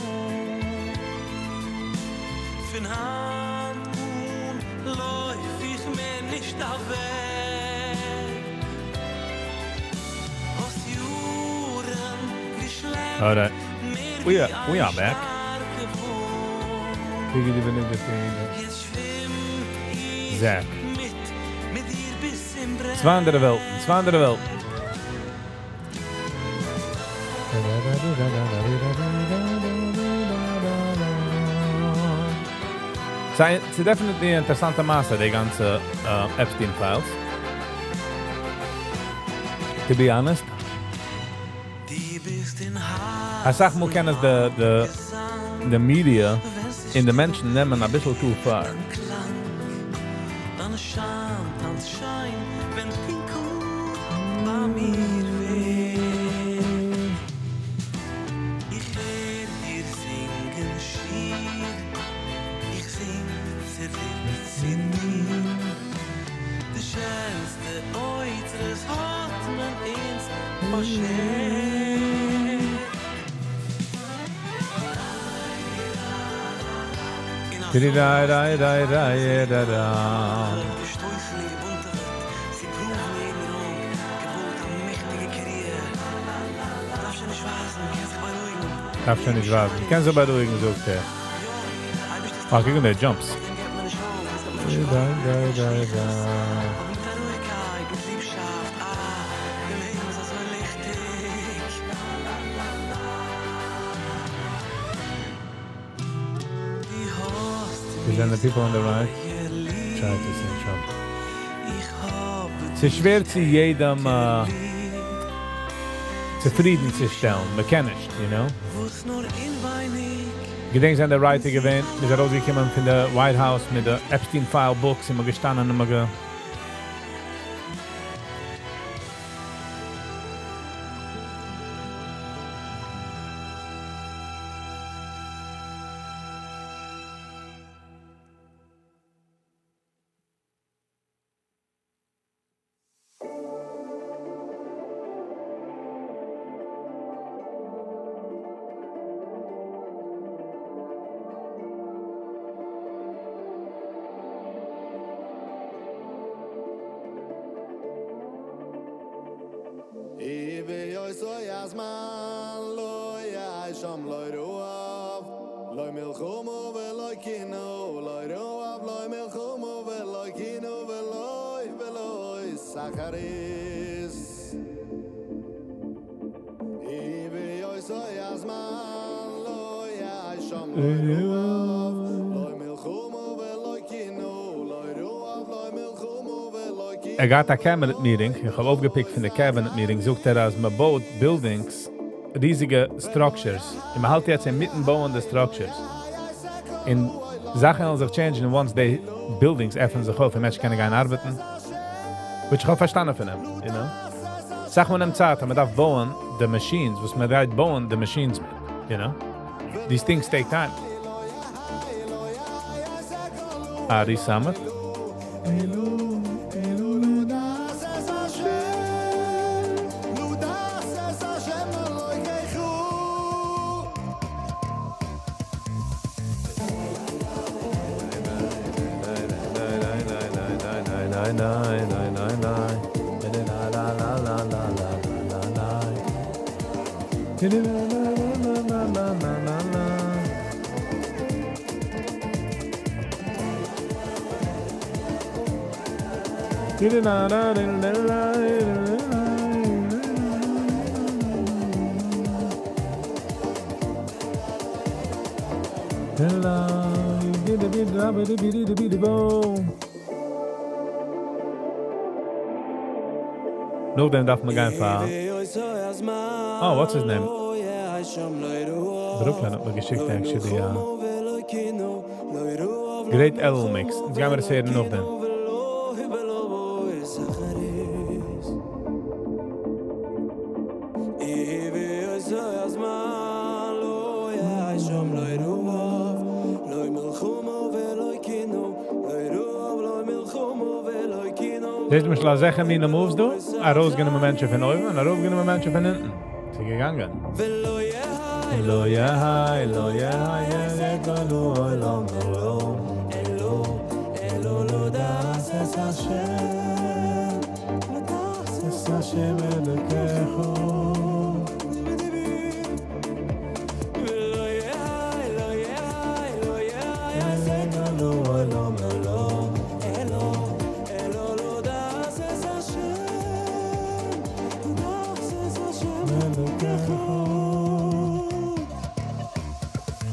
פון היינט אן לויף איך מער נישט אוועק. וואס יארן געשלעפט, Alright. מער We are back. Zack. צוויי אנדערע וועלטן, צוויי אנדערע וועלטן. ס'איז definitely אן אינטערעסאנטע מעשה, די גאנצע Epstein files. To be honest. אסאך מאל קען עס די די די media און די מענטשן נעמען אביסל too far. דארף שוין נישט ווייזן. קען זיך בארואיגן זאגט ער. אה, קוק אן די jumps. Then the people on the right try to sing Trump. ס'איז שווער צו יעדעם צופרידן צו שטעלן, מ'קען נישט, you know. געדענקסט ווען די riot איז געווען, מ'איז ארויסגעקומען פון די White House מיט די Epstein file books און מ'האט געשטאנען און מ'האט. ער געהאט א cabinet meeting, איך האב אויפגעפיקט פון די cabinet meeting, זאגט ער אז מען בויט buildings, ריזיגע structures, און מען האלט יעצט אינמיטן בויען די structures, און זאכן וועלן זיך change ן once די buildings עפענען זיך אויף און מענטשן קענען גיין ארבעטן, which איך האב פארשטאנען פון אים, you know. אסאך מאל נעמט צייט אז מען דארף בויען די machines וואס מען גייט בויען די machines מיט, you know. These things take time. ארי סאמעט. נאכדעם דארף מען גיין פאר, אה, what's his name? Brooklyn האט מיר געשיקט actually א great Elul mix. אונז גיימיר עס הערן נאכדעם. זעסט למשל אזעלכע מינע moves דא? ארויסגענומען מענטשן פון אויבן און ארויפגענומען מענטשן פון אונטן. ס'איז געגאנגען.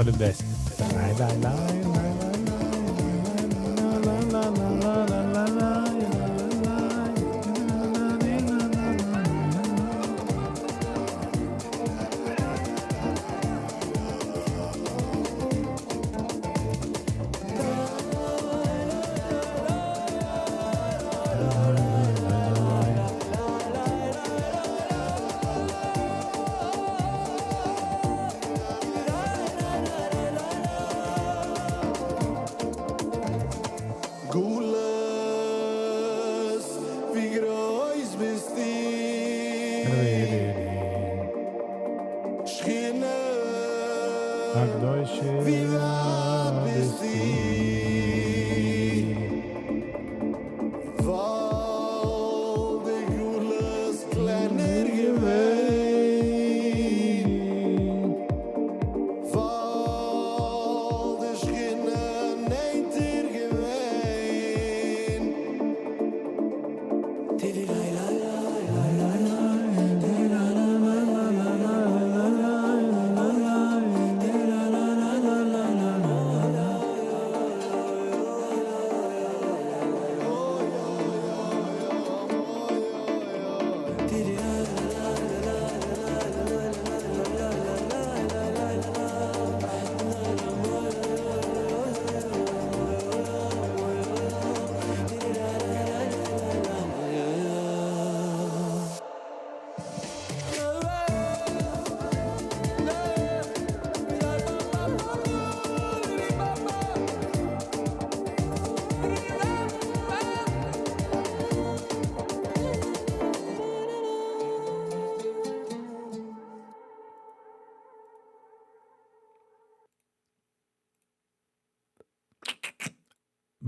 for the best. Bye, bye, bye, bye, bye. La, la, la, la, la, la, la, la, la, la, la, la. גלות, ווי גרויס ביסטו. שכינה, הקדושה ווי ווייט ביסטו. וואלט די גלות קלענער געווען. וואלט די שכינה נענטער געווען.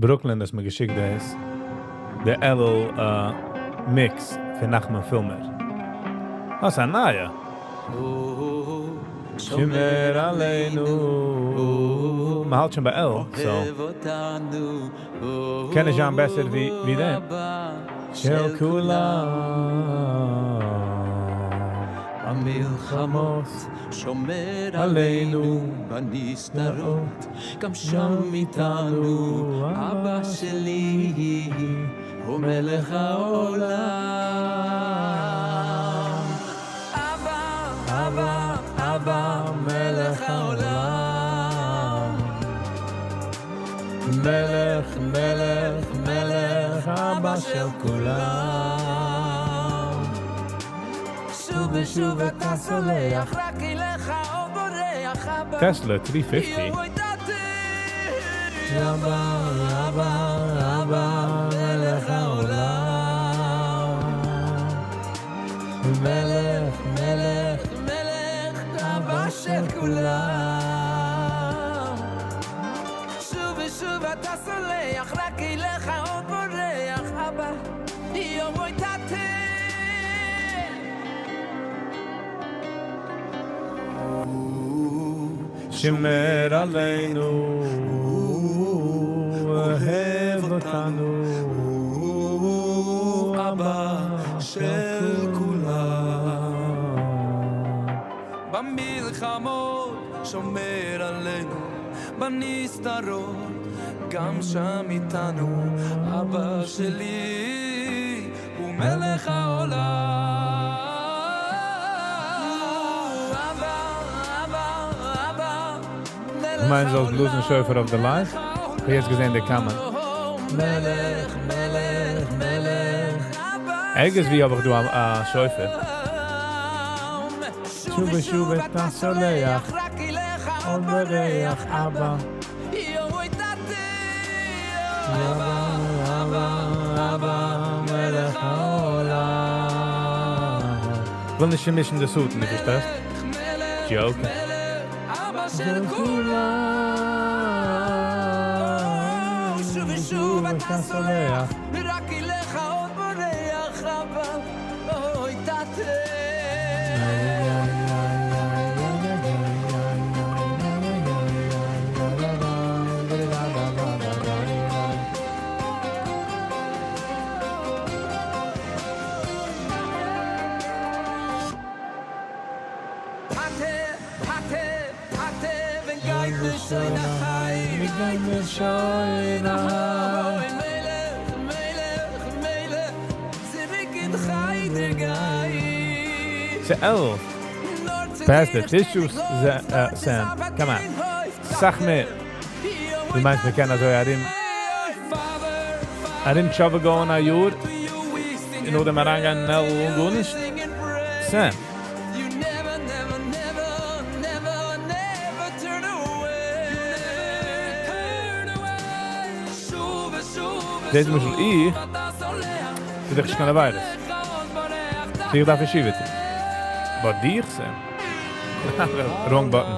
Brooklyn האט מיר געשיקט דאס. דער Elul mix פון Nachman Filmer. דאס איז א נייע. שומר עלינו. מ'האלט שוין ביי אלול, so. קען נישט זיין בעסער ווי דעם. של כולם. במלחמות שומר עלינו בנסתרות גם שם איתנו אבא שלי הוא מלך העולם אבא, אבא, אבא מלך העולם מלך, מלך, מלך, אבא של כולם. שוב ושוב אתה סולח רק אליך עוד בורח אבא Tesla 350. יואי טאטי אבא, אבא, אבא, מלך העולם. מלך, מלך, מלך אבא של כולם שוב ושוב אתה סולח רק אליך עוד בורח אבא יואי טאטי שומר עלינו, אוהב אותנו, אבא של כולם במלחמות שומר עלינו בנסתרות גם שם איתנו אבא שלי הוא מלך העולם אבא אבא אבא מלך מיינסט זאלסט בלאזן שופר אויף די live? איך האב יעצט געזען די comment. מלך מלך מלך ערגעץ וואו האב איך דא א שופר. שוב ושוב אתה סולח, רק אליך עוד בורח, אבא. יואי טאטי אבא, אבא, אבא, מלך העולם. וויל נישט מישן די סוטן, נישט דאס? Joke. אבא של כולם שוב ושוב אתה סולח רק אליך עוד בורח אבא אוי טאטע טאטע, טאטע, טאטע, ווען מיר שוין אהיים, מיר גיין מיר שוין אהיים. ס'עלף pass the tissues Sam, come on. סאך מער. דו מיינסט מ'קען אזוי ארום ארום תשובה גאון א יאר און נאכדעם אריינגיין אין אלול אן גארנישט? Sam. זעהט למשל איך טו דאך נישט קיין עבירות. סאו איך דארף נישט תשובה טון. But דיך Sam. Wrong button.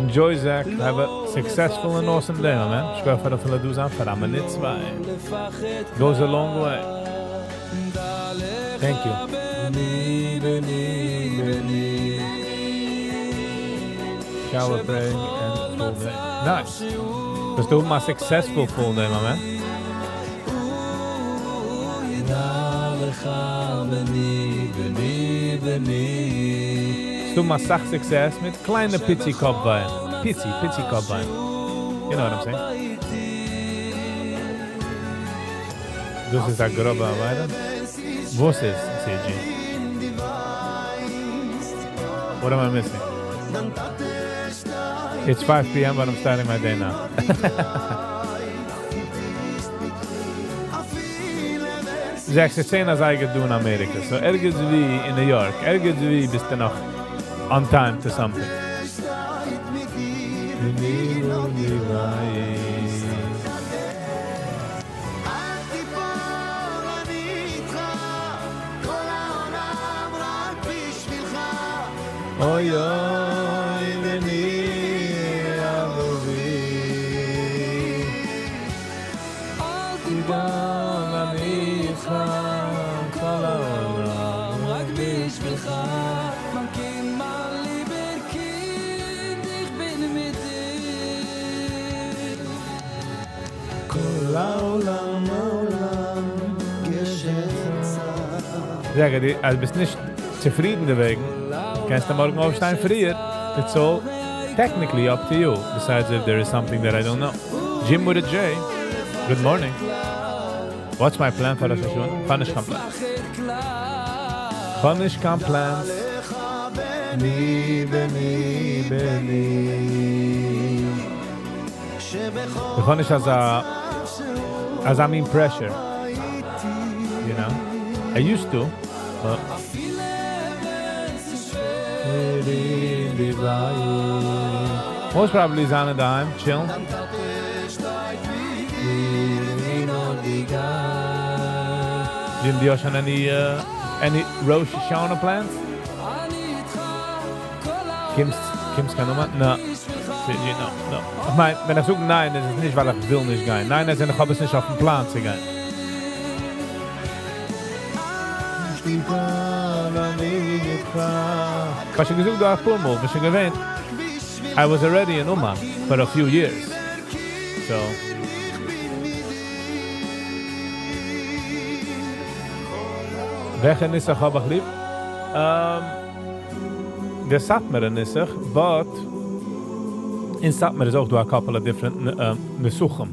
Enjoy Zach, have a successful and awesome day my man. שכוח פאר אפילו דא זיין פאר א מינוט צוויי. Goes a long way. Thank you. Shower praying and full day. Nice. וועסטו האבן א successful full day my man. וועסטו האבן אסאך success מיט קליינע פיצי קאפ וויי. פיצי פיצי קאפ וויי. You know what I'm saying. דאס איז א גראבע עבירה? וואס איז CG? What am I missing? It's five PM but I'm starting my day now. זעקס איז צען אזייגער דא אין אמעריקע, so ערגעץ ווי אין ניו יארק, ערגעץ ווי ביסטו נאך on time to something. אוי אוי בני אהובי. אל תיפול אני איתך כל העולם רק בשבילך מיין קינד מיין ליבער קינד איך בין מיט דיר. כל העולם העולם גשר צר. זאג, אז ביסט נישט צופרידן דערוועגן, קענסטו מארגן אויפשטיין פריער, it's all technically up to you, besides if there is something that I don't know. Jim with a J, good morning. What's my plan פאר ראש השנה? כ'האב נישט קיין plans. כ'האב נישט קיין plans. איך האב נישט אזא אזא מין pressure. You know? I used to, but Most probably זיין אינדערהיים, chillן. Jim, דו האסט שוין any any ראש השנה plans? קומסט קומסט קיין אומאן? נא. נא נא. איך מיין, ווען איך זאג ניין איז עס נישט ווייל איך וויל נישט גיין. ניין איז ווען איך האב עס נישט אויפן פלאן צו גיין. כ'האב שוין געזאגט דא אפאר מאל, כ'בין שוין געווען, I was already in אומאן for a few years, so. וועלכע נוסח האב איך ליב? די סאטמארע נוסח, but אין סאטמאר איז אויך דא א couple of different נוסחים.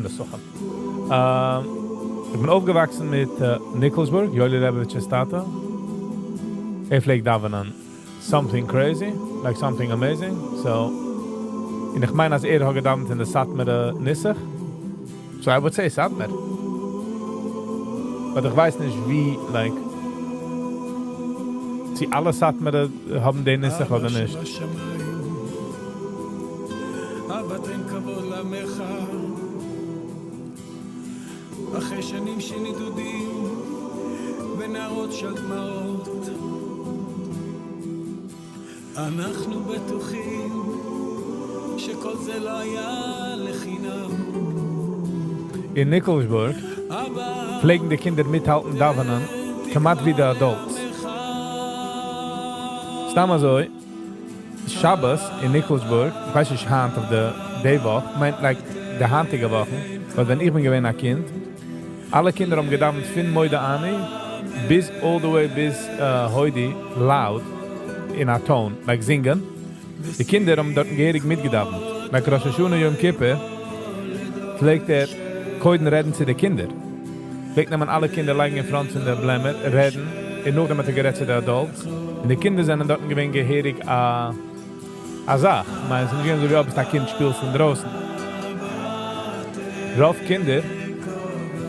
נוסחים. איך בין אויפגעוואקסן מיט ניקלשבורג, יואלי לעבאוויטש'ס טאטע. ער פלעגט דאווענען something crazy, like something amazing, so, און איך מיין אז ער האט געדאווענט אין די סאטמארע נוסח, so I would say סאטמאר. But איך ווייס נישט ווי, like, צו אלע סאטמארע האבן די נוסח אדער אבא נישט. שבשמיים, אבא תן כבוד לעמך, אחרי שנים של נדודים ונהרות של דמעות, אנחנו בטוחים שכל זה לא היה לחינם. אין ניקלשבורג פלעגן די קינדער מיטהאלטן דאווענען כמעט ווי די adults. סתם אזוי, שבת אין ניקלשבורג, איך ווייס נישט היינט אויף די די וואך, מיינט like די היינטיגע וואכן, ווייל ווען איך בין געווען א קינד, אלע קינדער האבן געדאווענט פון מודה אני ביז all the way ביז הודי loud אין א tone, like זינגען. די קינדער האבן דארטן געהעריג מיטגעדאווענט. Like ראש השנה יום כיפור פלעגט ער קודם רעדן צו די קינדער. פלעגט נעמען אלע קינדער לייגן אין front פון די בלעמער, רעדן, און נאכדעם האט ער גערעדט צו די adults. און די קינדער זענען דארטן געווען געהעריג א א זאך. כ'מיין, ס'איז נישט געווען אזוי ווי אויב ביסט א קינד שפילסט אינדרויסן. רוב קינדער,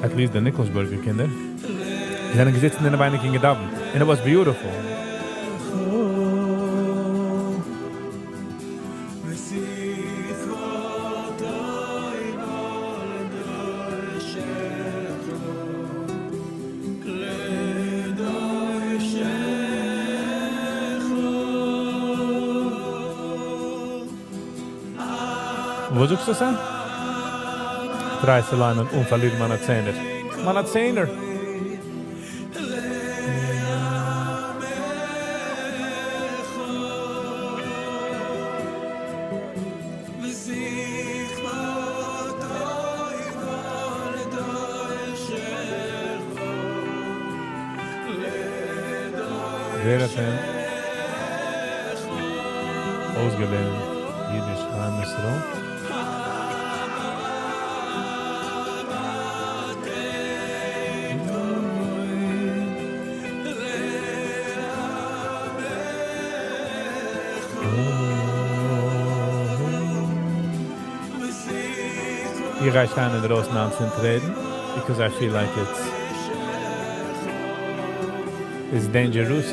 at least די ניקלשבורגער קינדער, זענען געזיצן אינעווייניג און געדאווענט. And it was beautiful. וואס זאגסטו, Sam? Try צו ליינען אן פארלירן מיינע צענער. מיינע צענער! ווער האט אים אויסגעלערנט אידיש חיים ישראל? איך גיי שטיין אינדרויסן אנצוטרעטן, because I feel like it's dangerous.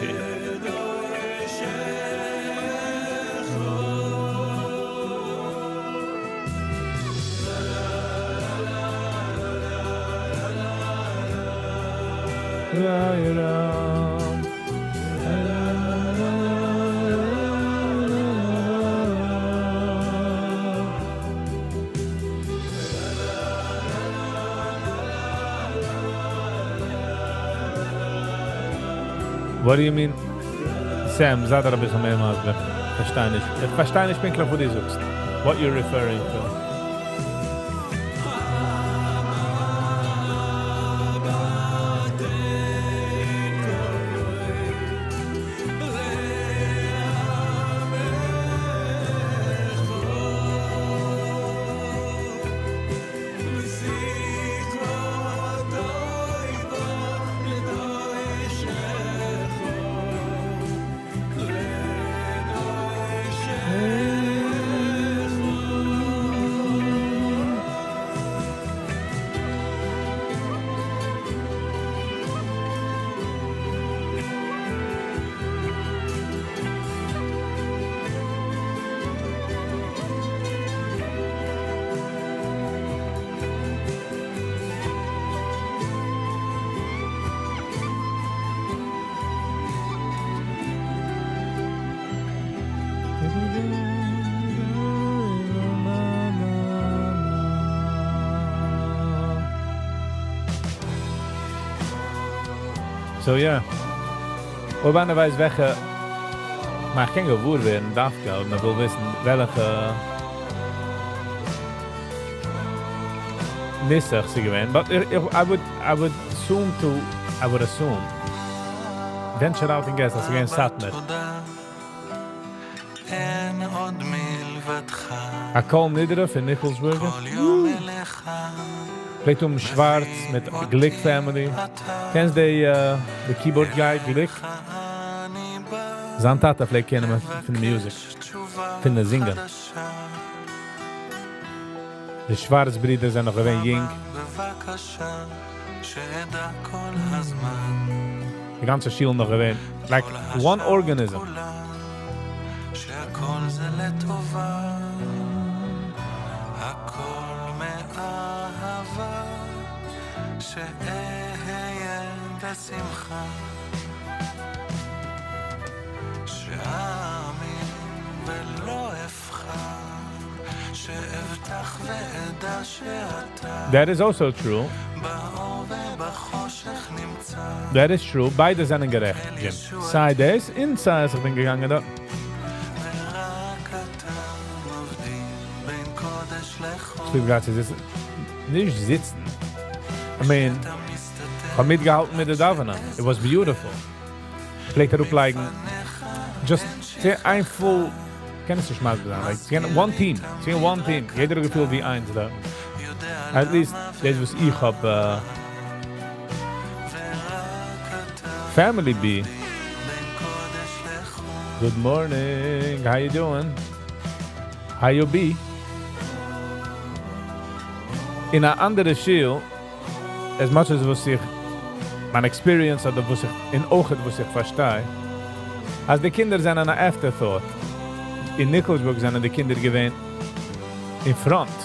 What do you mean? Sam, זיי דא א ביסל מער מסביר. פארשטיי נישט. איך פארשטיי נישט פונקטליך וואס דו זאגסט. What you're referring to. So yeah. אויב איינער ווייסט וועלכע, מען קען געוואר ווערן דווקא, אויב מען וויל וויסן וועלכע נוסח ס'איז געווען, but I would assume, venture out and guess, אז ס'איז געווען סאטמאר. א כל נדרי פון ניקלשבורגער. פלעגט האבן שווארץ מיט גליק family. קענסט די די keyboard guy גליק? זיין טאטע פלעגט קענען פון די music, פון די זינגען. די שווארץ ברידער זענען נאך געווען יונג. די גאנצע שול נאך געווען like one organism. שהכל זה לטובה, הכל מאהבה, שאהיה בשמחה, שאאמין ולא אפחד, שאבטח ואדע שאתה That is also true. באור ובחושך נמצא. That is true. ביידע זענען גערעכט, Jim. סיי דאס און סיי אז איך בין געגאנגען דא. ורק אתה מבדיל בין קודש איך ליב געהאט צו זיצן, נישט זיצן, I mean, כ'האב מיטגעהאלטן מיט די דאווענען, it was beautiful. פלעגט אראפלייגן, just צו איין full, קען עס נישט מסביר זיין, like, ס'געווען one team, ס'געווען one team, יעדער האט געפילט ווי איינס דארטן. At least, דאס וואס איך האב, Family B. Good morning, how you doing? How you be? אין א אנדערע שול, as much as וואס איך, מיין experience אדער וואס איך, און אויכעט וואס איך פארשטיי, אז די קינדער זענען א afterthought. אין ניקלשבורג זענען די קינדער געווען אין front.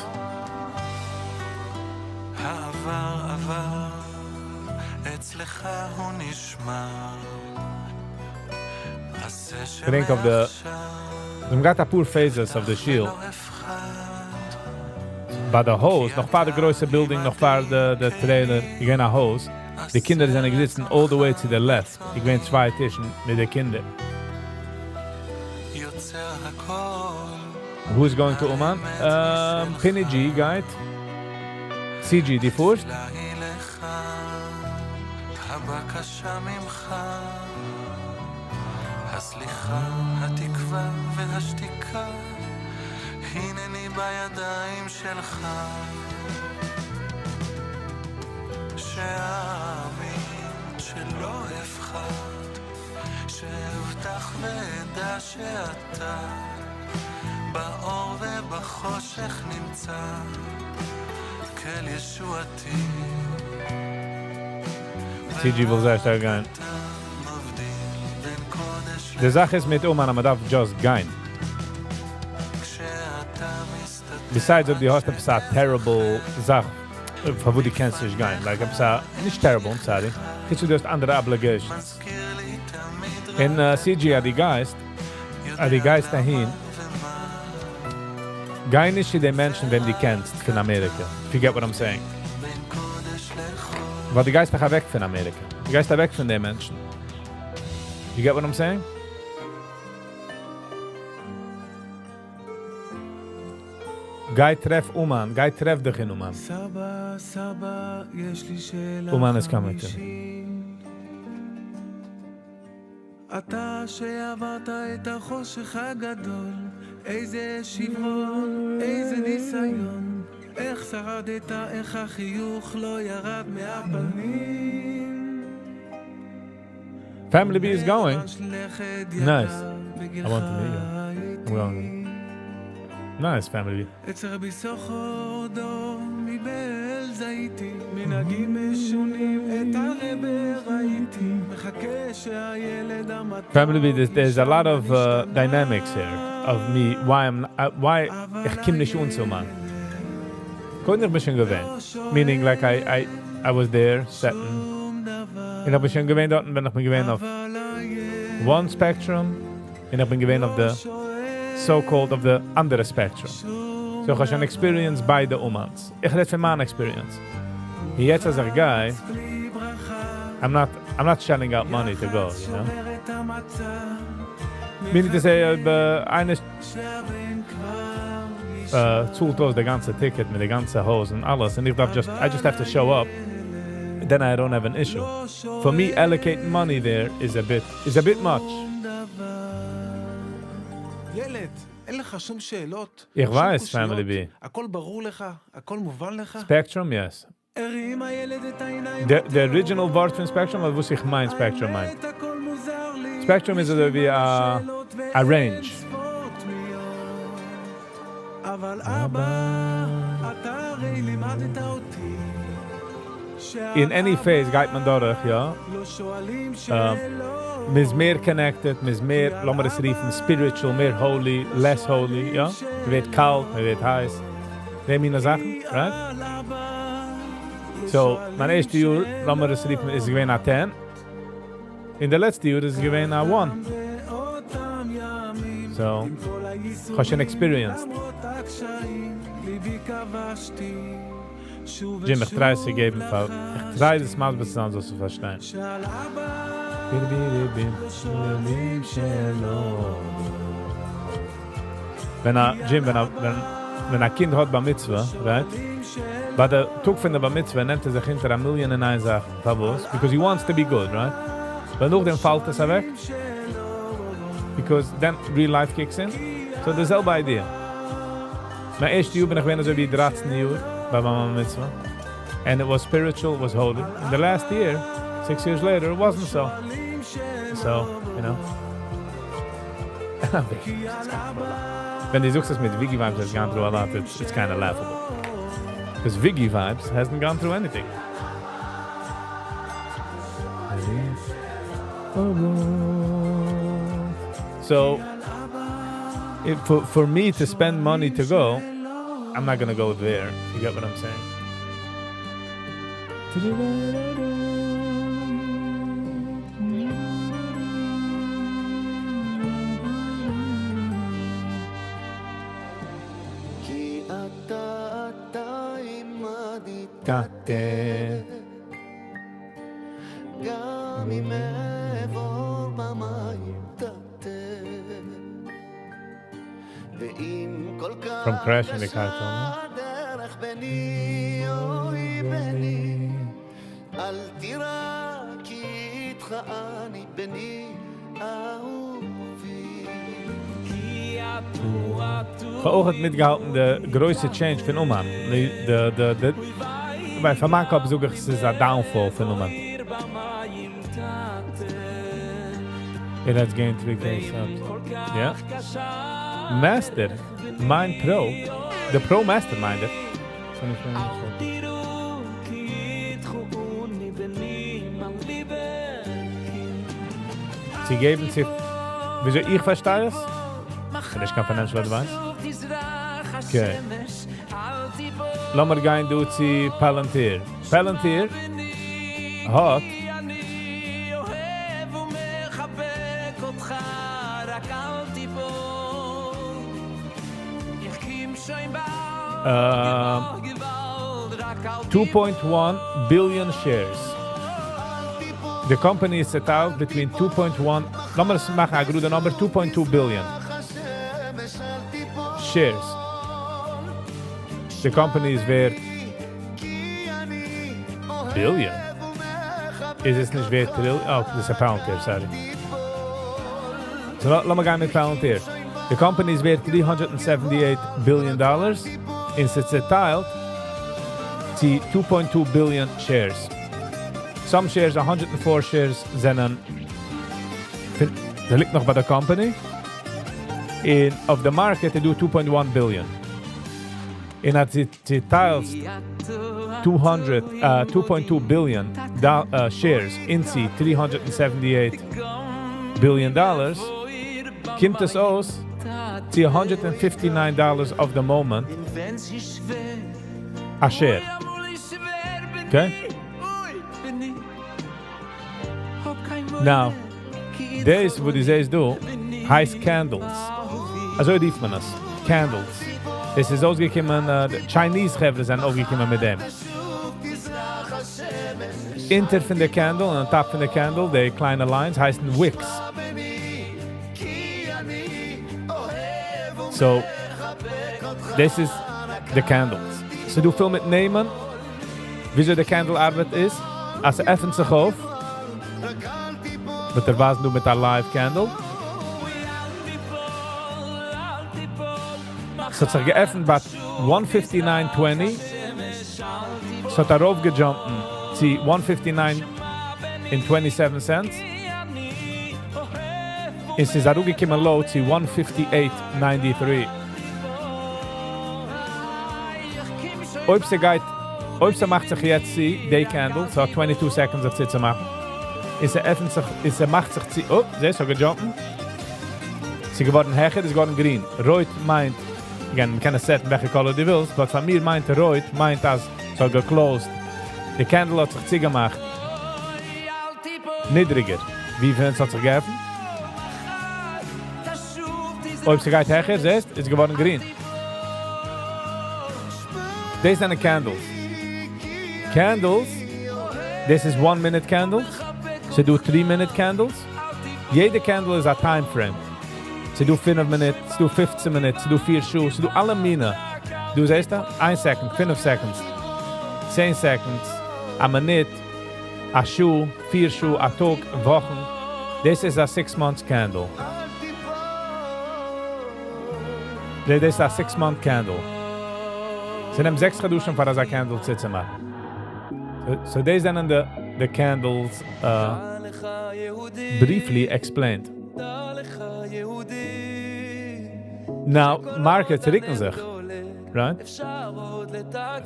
העבר עבר, אצלך הוא נשמר. געדענק אויף די, זיי האבן געהאט אפאר phases אויף די שול. ביי די הויז, נאך פאר די גרויסע building, נאך פאר די trailer, איז געווען א הויז. די קינדער זענען געזיצן all the way to the left. איז געווען צוויי טישן מיט די קינדער. Who is going to Uman? Pinny G גייט. CG, דו פארסט? הבקשה ממך, הסליחה, התקווה והשתיקה, הנני בידיים שלך. שאאמין, שלא אפחד, שאבטח ואדע שאתה באור ובחושך נמצא, כל ישועתי. CG וויל זייער שטארק גיין. די זאך איז מיט אומאן, אז מען דארף just גיין. Besides אויב דו האסט עפעס א terrible זאך, פאר וואס דו קענסט נישט גיין. Like עפעס א, נישט terrible, I'm sorry. חוץ דו האסט אנדערע obligations. אין CG אז דו גייסט, אז דו גייסט אהין, גיי נישט צו די מענטשן, וועם דו קענסט פון אמעריקע. If you get what I'm saying. ווייל דו גייסט דאך אוועק פון אמעריקע. דו גייסט אוועק פון די מענטשן. You get what I'm saying? גיי טרעף אומאן, גיי טרעף דיך אין אומאן. סבא, סבא, יש לי שאלה אומאן is coming to. חמישית. אתה שעברת את החושך הגדול, איזה שברון, איזה ניסיון, איך שרדת, איך החיוך לא ירד מהפנים. Family B is going. Nice. I want to meet you. I'm going. Nice, family B. אצל רבי יששכר דוב מבעלז הייתי, מנהגים משונים את הרבה ראיתי, מחכה שהילד המתוק Family B, there's a lot of dynamics here of me, why I'm, why איך קום נישט אן צו אומאן. קודם איך בין שוין געווען. Meaning like I was there, sitting. און איך בין שוין געווען דארט, ווען איך בין געווען אויף one spectrum, און איך בין געווען אויף the so-called of the אנדערע spectrum. So איך האב שוין experience ביידע אומאנס. איך רעד פון מיין experience. און יעצט אז איך גיי, I'm not shelling out money to go, you know? Meaning to say, איינער צאלט אויס די גאנצע ticket מיט די גאנצע הויז און אלעס, און איך דארף just, I just have to show up. Then I don't have an issue. For me, allocating money there is a bit much. ילד, אין לך שום שאלות? איך שום ווייס, קושיות? Family B. הכל ברור לך? הכל מובן לך? Spectrum, yes. הרים הילד את העיניים The original ווארט פון Spectrum, אדער וואס איך מיין Spectrum מיינט? הכל מוזר לי. Spectrum איז אזוי ווי א range. אבל אבא, אתה הרי לימדת אותי In any phase גייט מען דורך, יא. לא שואלים מ'איז מער connected, מ'איז מער, לאמיר עס רופן, spiritual, מער holy, less holy, יא. מ'ווערט קאלט, מ'ווערט הייס. די מינע זאכן, right? So, מיין ערשטע יאר, לאמיר עס רופן, איז געווען א 10. אין די לעצטע יאר איז געווען א 1. So, איך האב שוין experienced. Jim, איך try צו געבן, איך try דאס מאל ביז אזוי צו פארשטיין. בי, בי, בי, בי, ווען א, Jim, ווען א, ווען ווען א קינד האט בר מצוה, right? ביי די טאג פון די בר מצוה נעמט ער זיך אונטער א מיליאן און איין זאכן. פארוואס? Because he wants to be good, right? ווייל נאכדעם פאלט עס אוועק. Because then real life kicks in. So די זעלבע idea. מיין ערשטע יאר בין איך געווען אזוי ווי 13 יאר ביי מיין בר מצוה. And it was spiritual, it was holy. In the last year, 6 years later, it wasn't so. So. ווען דו זאגסט עס מיט Wiggy Vibes has gone through a lot, it's kind of laughable. Because Wiggy Vibes hasn't gone through anything. So, for me to spend money to go, I'm not gonna go there. You get what I'm saying? כי אתה, אתה עמדי טאטע. גם אם אעבור במים טאטע ואם כל כך From crashing the car, tell me. הדרך בני, אוי בני אל תירא כי איתך אני בני אהובי איך האב אויך מיטגעהאלטן די גרויסע change פון אומאן. די, די, די, די, ווייל פון מיין קאפ זאג איך, עס איז א downfall פון אומאן. It has gained 3K subs. Yeah. Master Mind Pro. The Pro Masterminder. 2024. זיי געבן זיך, וויאזוי איך פארשטיי עס, און איך קיין financial advice. Okay. לאמיר גיין דא צו Palantir. Palantir האט אוהב ומחבק אותך, רק אל תיפול. איך קום שוין באלד, געוואלד, רק אל 2.1 billion shares. The company is set out between 2.1, לאמיר עס מאכן א גראדע number, 2.2 billion shares. The company is worth billion. איז עס נישט ווערט trillion? Oh, דאס איז א Palantir, sorry. So לאמיר גיין מיט Palantir. The company is worth 378 billion dollars. און ס'איז צעטיילט צו 2.2 billion shares. Some shares, 104 shares, זענען דער ליגט נאך ביי דער company. In of the market, they do 2.1 billion. און אז דו צעטיילסט 200, 2.2 billion shares into 378 billion dollars, קומט עס אויס צו 159 dollars of the moment a share. Okay? Now, דאס, וואס דו זעסט דא, הייסט candles. אזוי רופט מען עס. Candles. דאס איז אויסגעקומען, די Chinese חברה זענען אויפגעקומען מיט דעם. אונטער פון די candle און on top פון די candle, די קליינע lines, הייסן wicks. So, this is the candles. So דא פיל מיט נעמען, וויאזוי די candle ארבעט איז, אז עס עפנט זיך אויף, וועט ער ווייזן דא מיט א live candle. עס האט זיך געעפנט ביי 159.20. עס האט ארויפגעדזשאמפט צו 159 and 27 cents. עס איז אראפגעקומען low צו 158.93. אויב זי גייט, אויב זי מאכט זיך יעצט צו, די candle, ס'האט 22 seconds זיך צו צו מאכן. איז ער עפנט זיך, איז ער מאכט זיך צו, oh, זעסט, ס'האט געדזשאמפט. ס'איז געווארן העכער, איז געווארן גרין. רויט מיינט, again, מען קען עס סעטן, וועלכע color דו ווילסט, but פאר מיר מיינט רויט, מיינט אז ס'האט גע closed. די candle האט זיך צוגעמאכט. נידריגער. ווי ווען עס האט זיך געעפנט? אויב זי גייט העכער, זעסט, איז געווארן גרין. דאס זענען candles. Candles, this is 1 minute candles. ס'דא 3 minute candles. יעדע candle איז א time frame. ס'דא 5 מינוט, ס'דא 15 מינוט, ס'דא 4 שעה, ס'דא אלע מיני. דו זעסט דא? איין second, פינף seconds, 10 seconds, א מינוט, א שעה, פיר שעה, א טאג, וואכן. דאס איז א 6 months candle. דאס איז א 6 month candle. ס'נעמט זעקס חדשים פאר אזא candle צו מאכן. So דאס זענען the candles briefly explained. Now, markets ריקן זיך, right?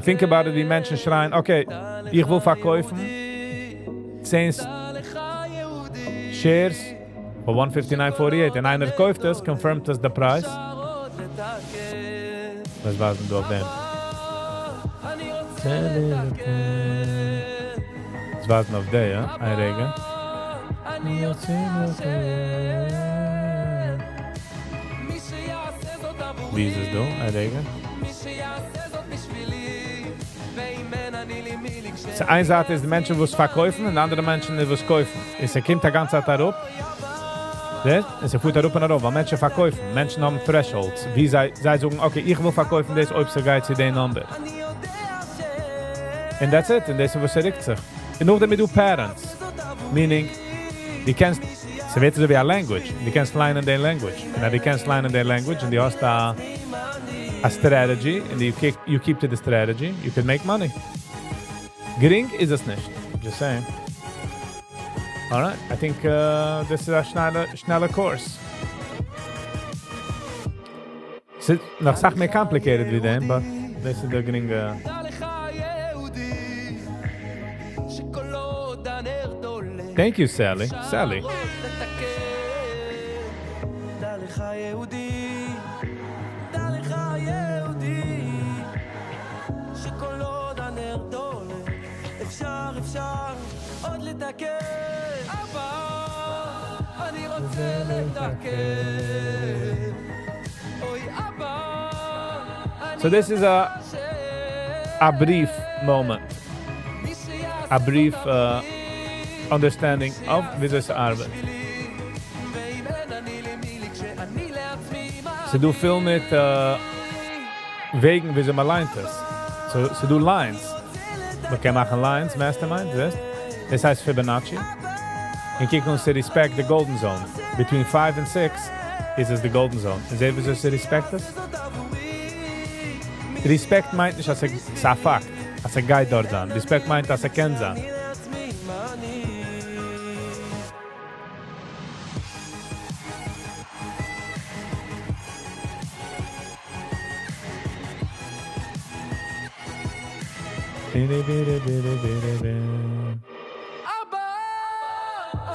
Think about it, ווי מענטשן שרייען, okay, איך וויל פארקויפן 10 shares for 159.48 און איינער קויפט עס, confirmed עס the price. וואס ווייזן דא אויף דעם? עס ווייזן אויף דעם, יא? איין רגע. ווי איז עס דא? איין רגע. So איין זייט איז די מענטשן וואס פארקויפן און אנדערע מענטשן וואס קויפן. און ס'קומט די גאנצע צייט אראפ. זעסט? און ס'פארט אראפ און אראפ, ווייל מענטשן פארקויפן. מענטשן האבן thresholds. ווי זיי זאגן, okay, איך וויל פארקויפן דאס, אויב ס'גייט צו דעם number. And that's it. און דאס איז וואס ס'רוקט זיך. און נאכדעם איז דא patterns. Meaning, דו קענסט, ס'ווערט אזוי ווי א language. דו קענסט ליינען די language. און אז דו קענסט ליינען די language, און דו האסט א strategy, and you keep to the strategy, you can make money. גרינג איז עס נישט. Just saying. All right, I think this is א שנעלע, שנעלע course. ס'איז נאך א סאך מער complicated ווי דעם, but דאס איז דער גרינגע. Thank you, Sally. Sally. So this is a brief moment, a brief understanding of וויאזוי ס'ארבעט. ס'דא פיל מיט וועגן וויאזוי מ'ליינט עס. So, ס'דא lines. מ'קען מאכן lines, mastermind, זעסט? דאס הייסט Fibonacci. און קוק אן, respect the golden zone. Between 5 and 6 איז עס the golden zone. און זעט וויאזוי ס'respect עס? Respect מיינט נישט, אז ס'איז א פאקט, אז ס'גייט דארט זיין. Respect מיינט, אז ס'קען זיין. ביטע, ביטע, ביטע, ביטע, ביטע. אבא,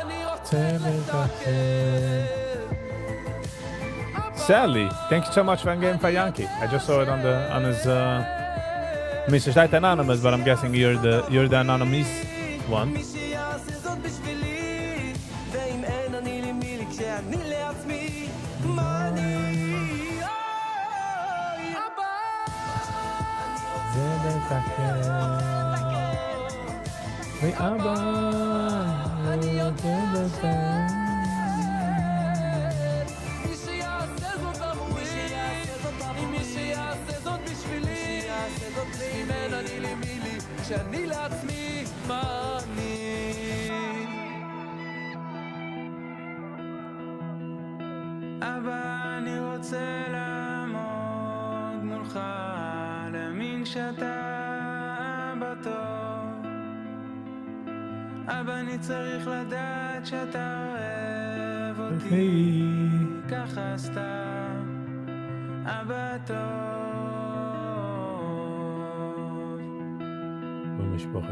אני רוצה לתקן. Sally, thank you so much for game for Yankee. I just saw it on his. I mean, ס'שטייט anonymous, but I'm guessing you're the anonymous one. מי שיעשה זאת בשבילי, ואם אין אני לי מי לי כשאני לעצמי, מה אני? אוי, אבא, זה לתקן. אוי, אבא, אני רוצה לתקן. מי שיעשה זאת עבורי, מי שיעשה זאת בשבילי, ואם אין אני לי מי לי, כשאני לעצמי, מה אני? אבא, אני רוצה לעמוד מולך, להאמין שאתה אבא טוב. אבא, אני צריך לדעת שאתה אוהב אותי, ככה סתם, אבא טוב. משפחה.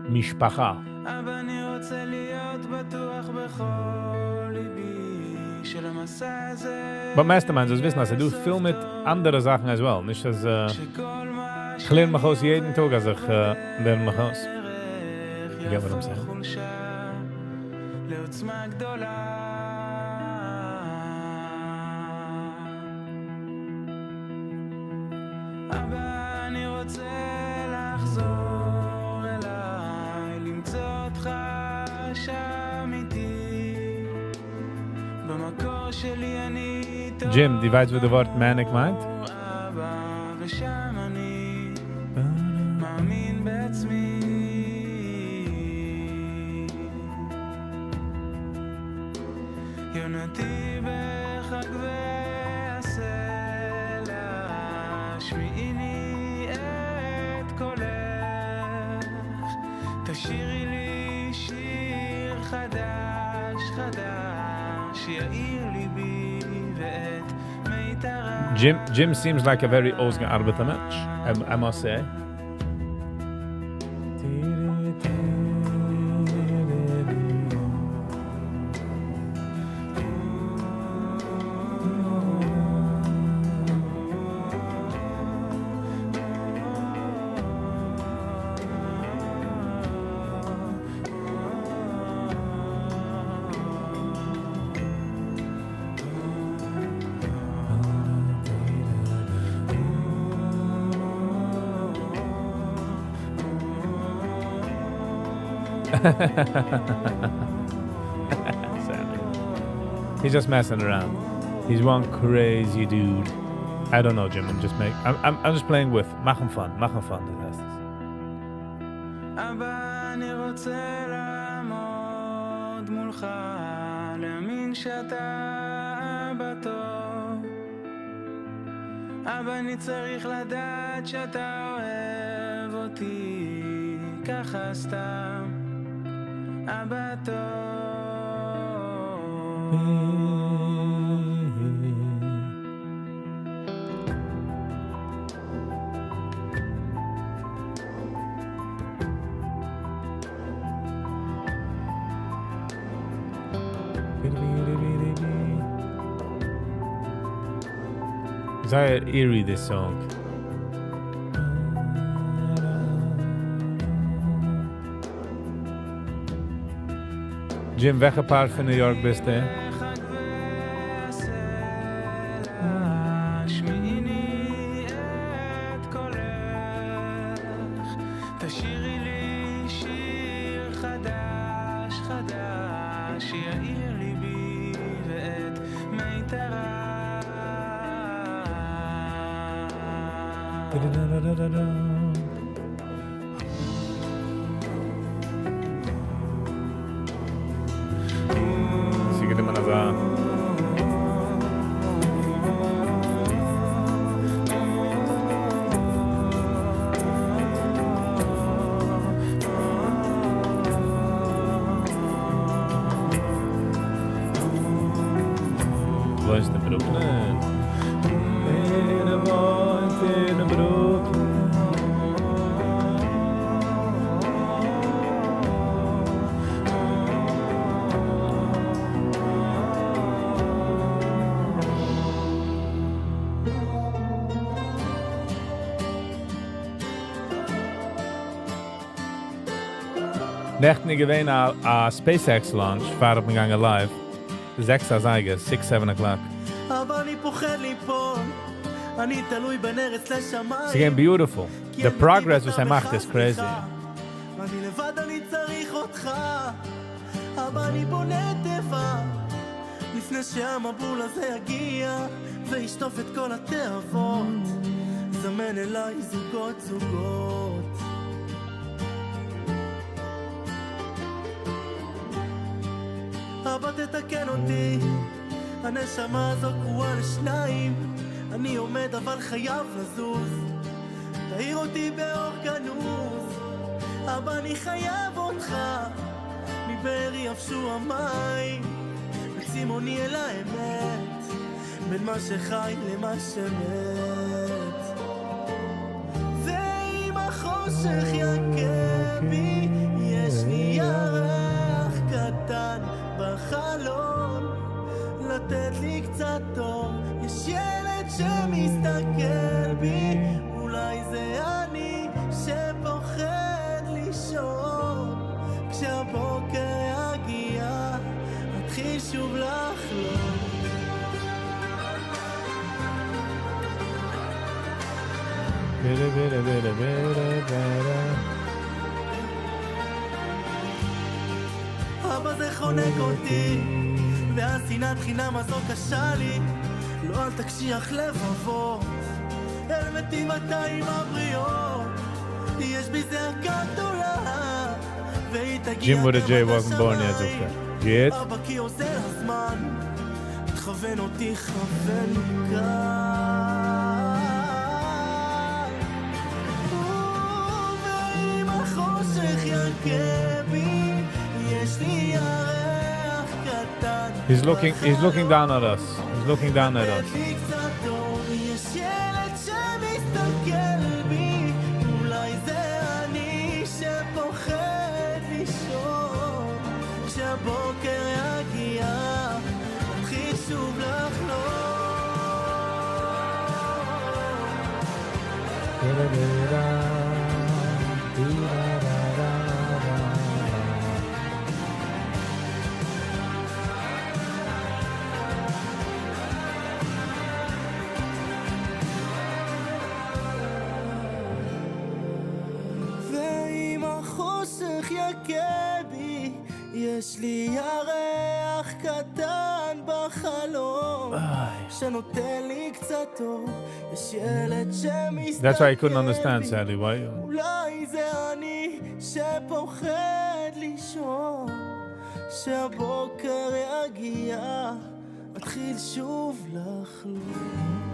משפחה. אבא, אני רוצה להיות בטוח בכל ליבי של המסע הזה. But Mastermind, זאלסט וויסן, אז ס'דא פיל מיט אנדערע זאכן as well. נישט אז שכל מה איך לערן מיך אויס יעדן טאג, אז איך לערן מיך אויס. דרך You get what I'm saying? יהפוך חולשה לעוצמה גדולה. אבא, אני רוצה לחזור אליי, למצוא אותך שם איתי. במקור שלי אני Jim, דו ווייסט, וואס דאס ווארט manic מיינט? אבא, ושם השמיעיני את קולך תשאירי לי שיר חדש חדש יאיר ליבי ואת מיתריי Jim, Jim seems like a very אויסגעארבעטער מענטש, I must say. Sammy. He's just messing around. He's one crazy dude. I don't know, Jim. I'm just make. I'm just playing with. מאכן fun. מאכן fun. דאס הייסט עס. אבא, אני רוצה לעמוד מולך, להאמין שאתה אבא טוב. אבא, אני צריך לדעת שאתה אוהב אותי, ככה סתם. אבא טוב. זייער eerie, this song. Jim, וועלכע part פון New York ביסטו? השמיעיני את קולך, תשאירי לי שיר חדש חדש, יאיר ליבי ואת מיתריי. ס'גענומען אזא. וואוינסט אין Brooklyn? ער וואוינט אין Brooklyn. נעכטן איז געווען א, א SpaceX launch, פאר איך בין געגאנגען live. 6 אזייגער, 6, 7 o'clock. אבא אני פוחד ליפול, אני תלוי בין ארץ לשמיים. It's again beautiful. The progress וואס ער מאכט is crazy. אני לבד אני צריך אותך, אבא אני בונה תיבה, לפני שהמבול הזה יגיע, וישטוף את כל התאוות, זמן אליי זוגות זוגות. אבא תתקן אותי, הנשמה הזו קרועה לשניים, אני עומד אבל חייב לזוז, תאיר אותי באור גנוז, אבא אני חייב אותך, מבארי יבשו המים, וצימוני אל האמת, בין מה שחי למה שמת. ואם החושך יכה בי, יש לי ירח קטן בחלון, לתת לי קצת אור, יש ילד שמסתכל בי, אולי זה אני שפוחד לישון, כשהבוקר יגיע, אתחיל שוב לחלום. ביטע, ביטע, ביטע, ביטע, ביטע. אבא זה חונק אותי, והשנאת חינם הזו קשה לי, לא אל תקשיח לבבות, אל מתים אתה עם הבריות, יש בי זעקה גדולה, והיא תגיע Jim with a גם J עד wasn't born yet, השמיים. Zufka. Get. אבא כי אוזל הזמן, תכוון אותי כוון קל. He's looking he's looking down at us. He's looking down at us. יש לי ירח קטן בחלום שנותן לי קצת אור יש ילד שמסתכל That's why I couldn't understand, Sally. Why? אולי זה אני שפוחד לישון שהבוקר יגיע אתחיל שוב לחלום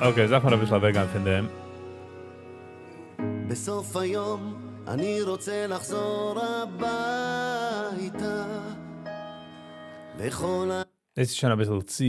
Okay, זאג מיר א ביסל אוועקגיין פון דעם. בסוף היום אני רוצה לחזור הביתה וכל ה... דאס איז שוין א ביסל צו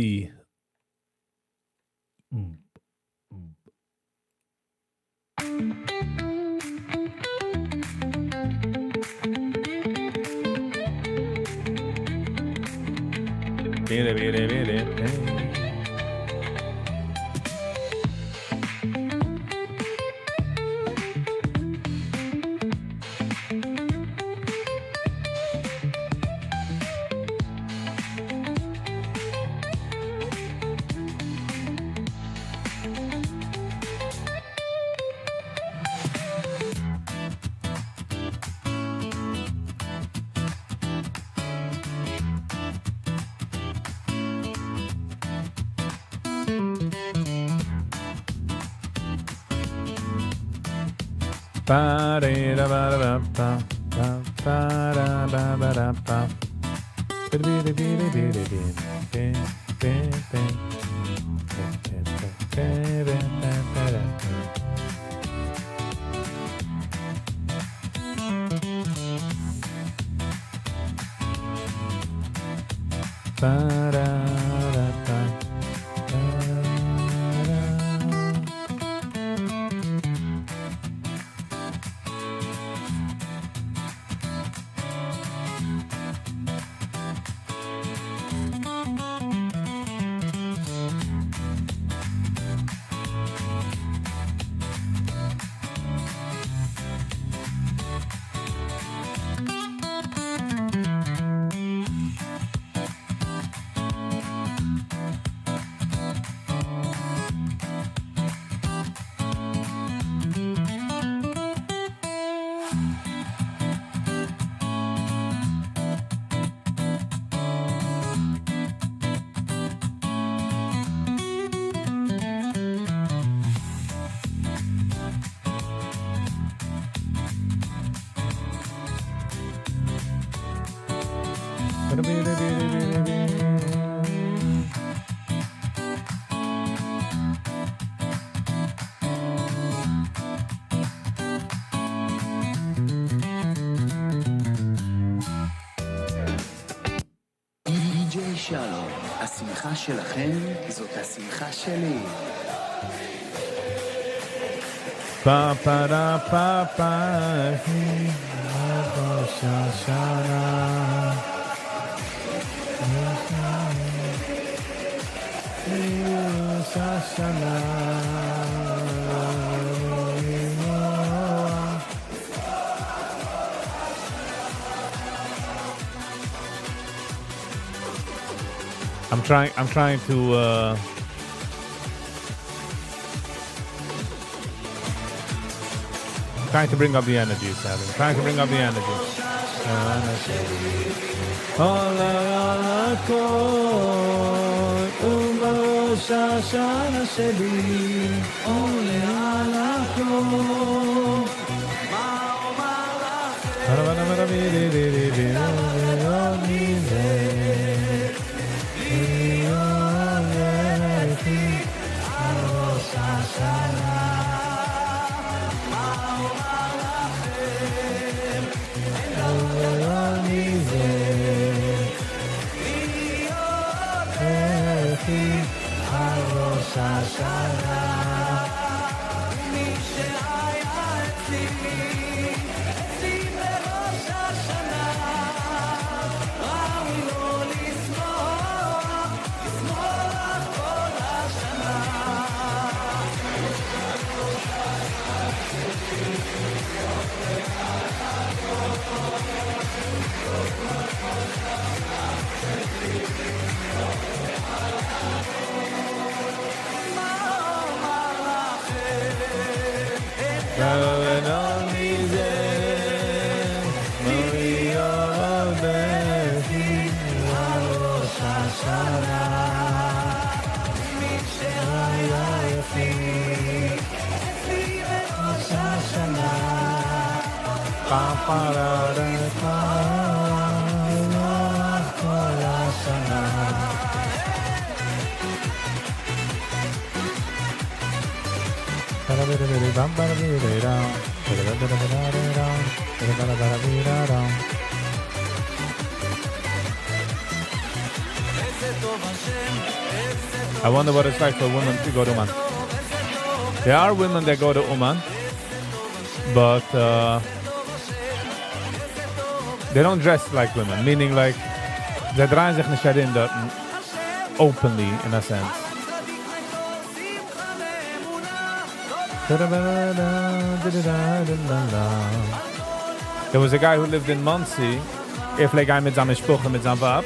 די.ג'יי שלום, השמחה שלכם זאת השמחה שלי. פה פה דה פה פה ראש השנה ראש השנה I'm trying I'm trying to uh Trying to bring up the energy, Sally. Trying to bring up the energy. I wonder what it's like for women to go to Uman. There are women that go to Uman, but they don't dress like women, meaning like זיי דרייען זיך נישט ארום דארט openly in a sense. There was a guy who lived in Monsey. ער פלעגט גיין מיט זיין משפחה, מיט זיין ווייב.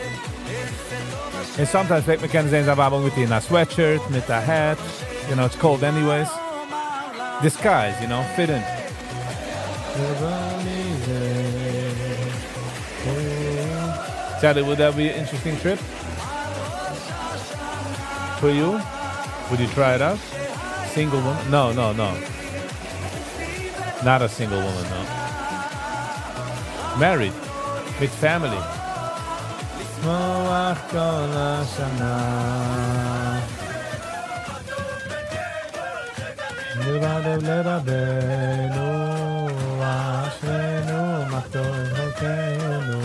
And sometimes פלעגט מען קענען זען זיין ווייב אנגעטון א sweatshirt, מיט א hat. It's cold anyways. Disguise, fit in. Sally, would that be an interesting trip for you? Would you try it out? Single woman? No, no, no. Not a single woman, no. Married. With family. לשמוח כל השנה. לרבנו אשרינו מה טוב חלקנו.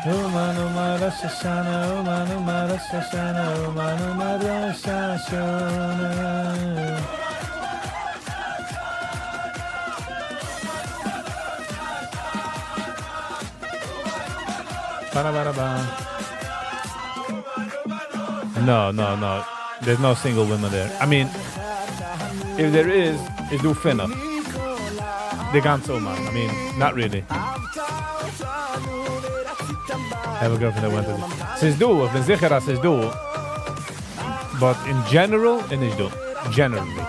אומן אומן ראש השנה, אומן אומן ראש השנה, אומן אומן ראש השנה. Ba-da-ba-da-ba. No, no, no. There's no single women there. I mean, if there is, איז דא פינף. די גאנצע Uman. I mean, not really. I have a girlfriend that went to. ס'איז דא, איך בין זיכער אז ס'איז דא. But in general, איז נישט דא. Generally.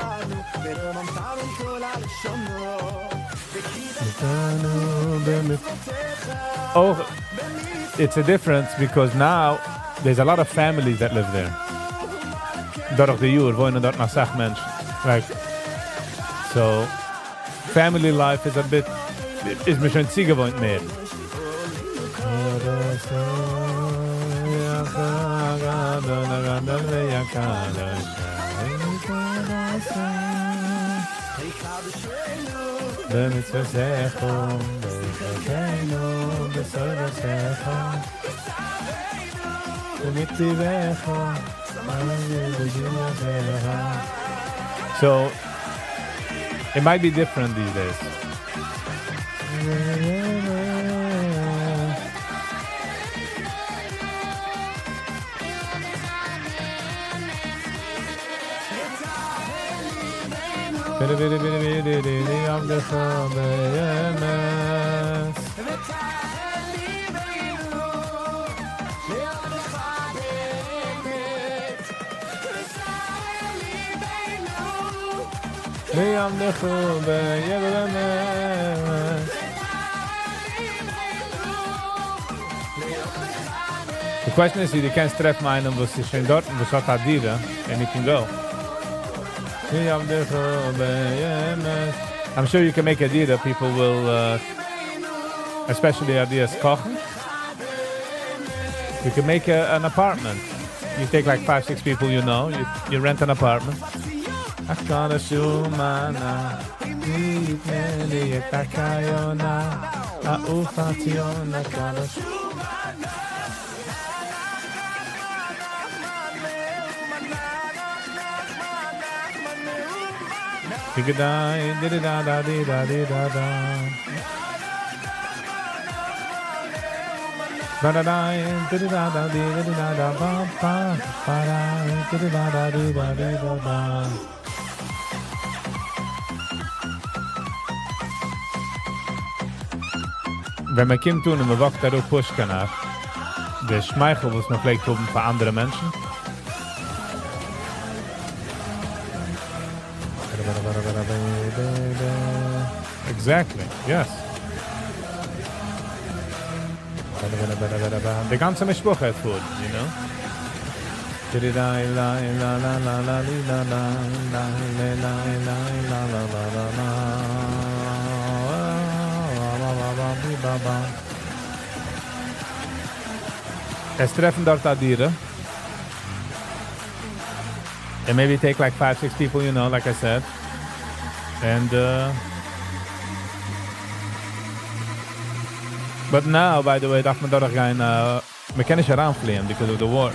Oh, it's a difference because now there's a lot of families that live there. דורך די יאר וואוינען דארט אסאך מענטשן. Right. So, family life is a bit, איז מען שוין צוגעוואוינט מער. So, it might be different these days. The question is, דו קענסט טרעפן איינעם, וואס איז שוין דארט, וואס האט א דירה, and you can go. I'm sure you can make a דירה, people will, especially ideas קאכן. You can make an apartment. You take like five, six people you know, you rent an apartment. הקדוש ומנה, יתנה לי את הקיונה, אהובה ציון הקדוש. ווען מען קומט אן און מען וואקט אראפ פושקינא, די שמייכל וואס מען פלעגט האבן פאר אנדערע מענטשן. Exactly, yes. די גאנצע משפחה האט food, you know? עס טרעפן דארט א דירה. And maybe take like five, six people, like I said. And but now, by the way, דארף מען דורכגיין, מען קען נישט אריינפליען because of the war.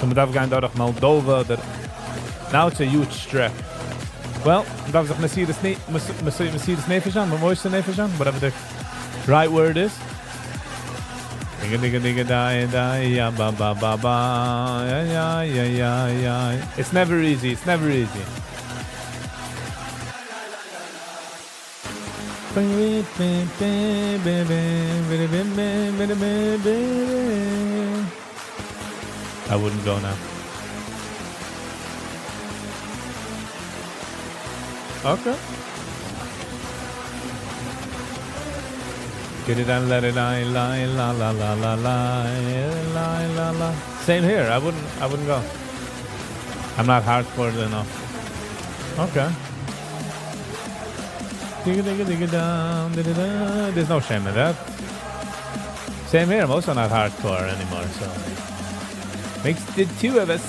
So מען דארף גיין דורך Moldova. אדער now it's a huge trek. Well, מען דארף זיך מסירות מסירות נפש זיין, מוסר נפש זיין, whatever the right word is. Digga digga digga die die ya ba ba ba ba ya ya ya ya ya. It's never easy. It's never easy. I wouldn't go now. Okay. Get it on, let it lie, lie, la la la la la, la la la. Same here. I wouldn't. I wouldn't go. I'm not hardcore enough. Okay. Digga digga digga down, digga da. There's no shame in that. Same here. I'm also not hardcore anymore. So makes the two of us.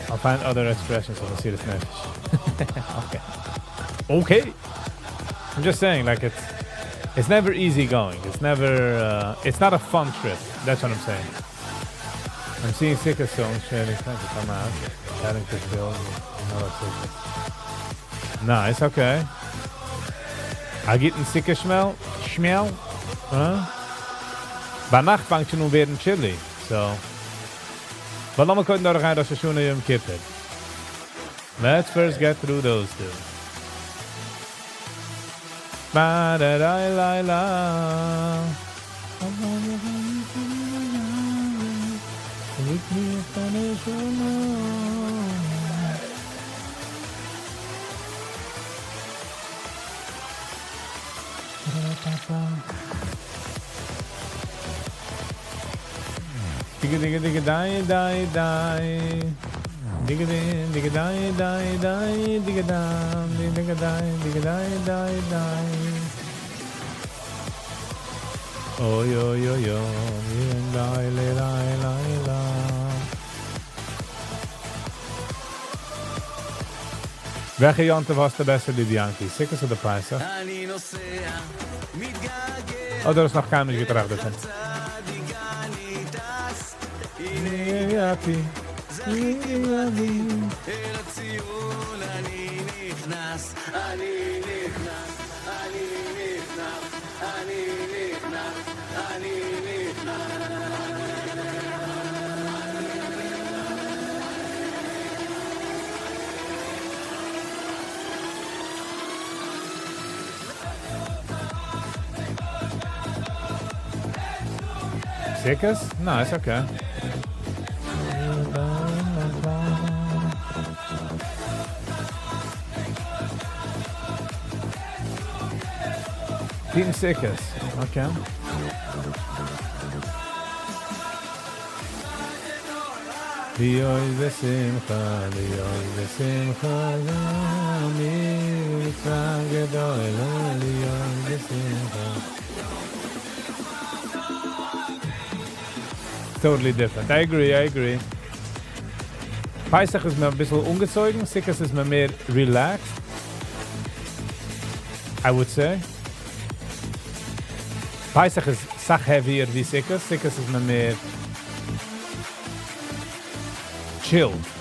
I'll find other expressions of מסירות נפש. Okay. Okay. I'm just saying, like it's never easy going. It's never. It's not a fun trip. That's what I'm saying. I'm seeing Sukkot songs sharing to come out, chatting to Phil. Nice. Okay. א גוטן סוכה שמעל, שמעל, huh? ביינאכט פאנגט שוין אן ווערן chilly, so. אבער לאמיר קודם דורכגיין ראש השנה יום כיפור. Let's first get through those two. Ba da da la la. Digga digga digga die die die. Digga digga digga die die die digga dam digga die digga die die die. Oy oy oy oy la la la la la. וועלכע יום טוב האסטו בעסער ליב, יאנקי? סוכות אדער פסח? אני נוסע, מתגעגע, אדער האסט נאך קיינמאל נישט געטראכט דערפון? צדיק אני טס, יאפי. זכיתי בעתיד, אל הציון אני נכנס, אני נכנס, אני נכנס, אני נכנס, אני נכנס. סוכות? Nice, okay. Team סוכות, okay. להיות בשמחה, להיות בשמחה, מצווה גדולה, להיות בשמחה. Totally different. I agree, I agree. פסח איז מער א ביסל אנגעצויגן, סוכות איז מער מער relaxed. I would say. פסח איז סאך heavier ווי סוכות, סוכות איז מען מער chilled.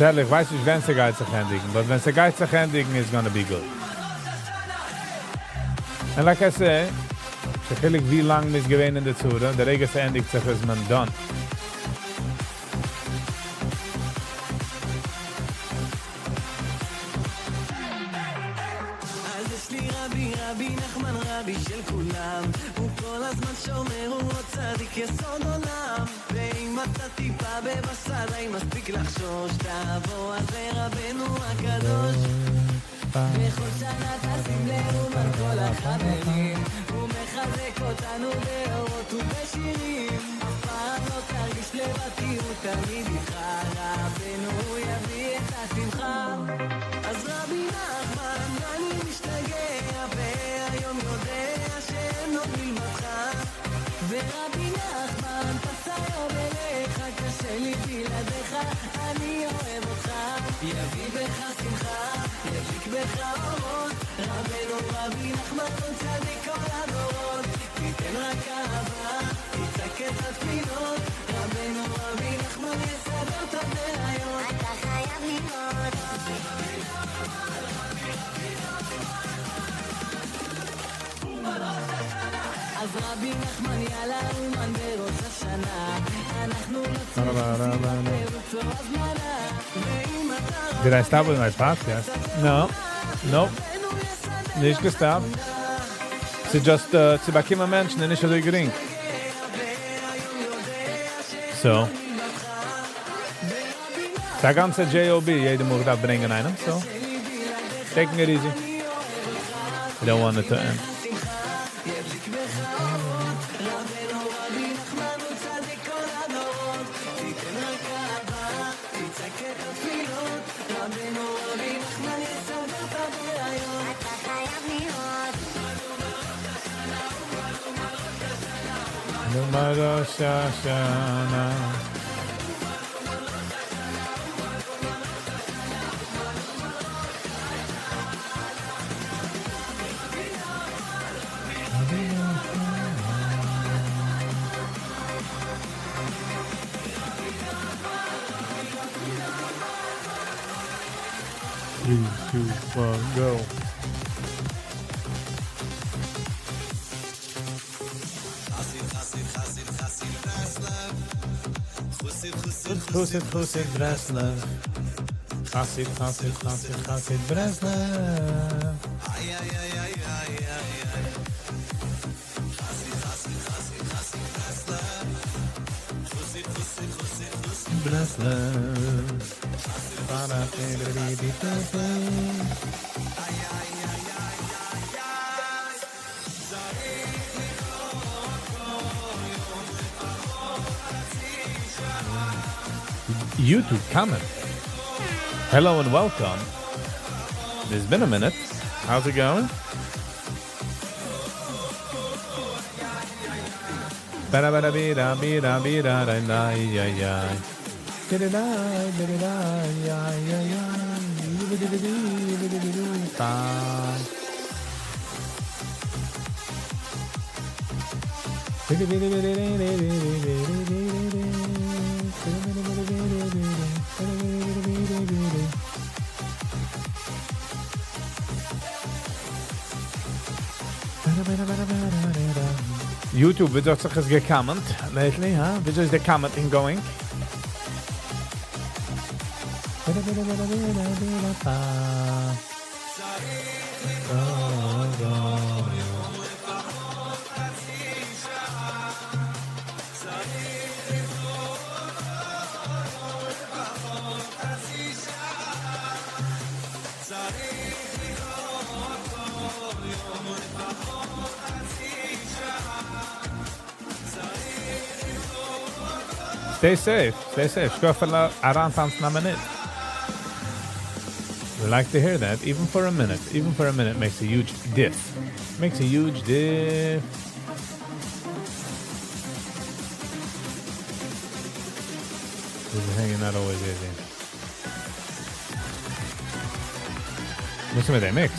צעטל, איך ווייס נישט ווען ס'גייט זיך ענדיגן, but ווען ס'גייט זיך ענדיגן, it's gonna be good. And like I say, ס'איז א חילוק ווי לאנג מ'איז געווען אין די צרה, די רגע ס'ענדיגט זיך איז מען done. Did I stop with my podcast? No. Nope. נישט געסטאפט. ס'איז just צו באקומען מענטשן איז נישט אזוי גרינג. So. ס'איז א גאנצע JOB, יעדע מאל איך דארף ברענגען איינעם, so. Taking it easy. I don't want it to end. ראש השנה. Three, two, one, go. חסיד, חסיד, ברסלב. חסיד, חסיד, חסיד, חסיד, ברסלב. ברסלב. YouTube comment. Hello and welcome. It's been a minute. How's it going? YouTube, וויאזוי האט זיך עס גע comment lately, huh? וויאזוי איז די commenting going? Stay safe, stay safe. שכוח פאר אריינטאנצן א מינוט. We like to hear that, even for a minute. Even for a minute makes a huge diff. Makes a huge diff. This is hanging not always easy. וואס איז מיט דעם mix?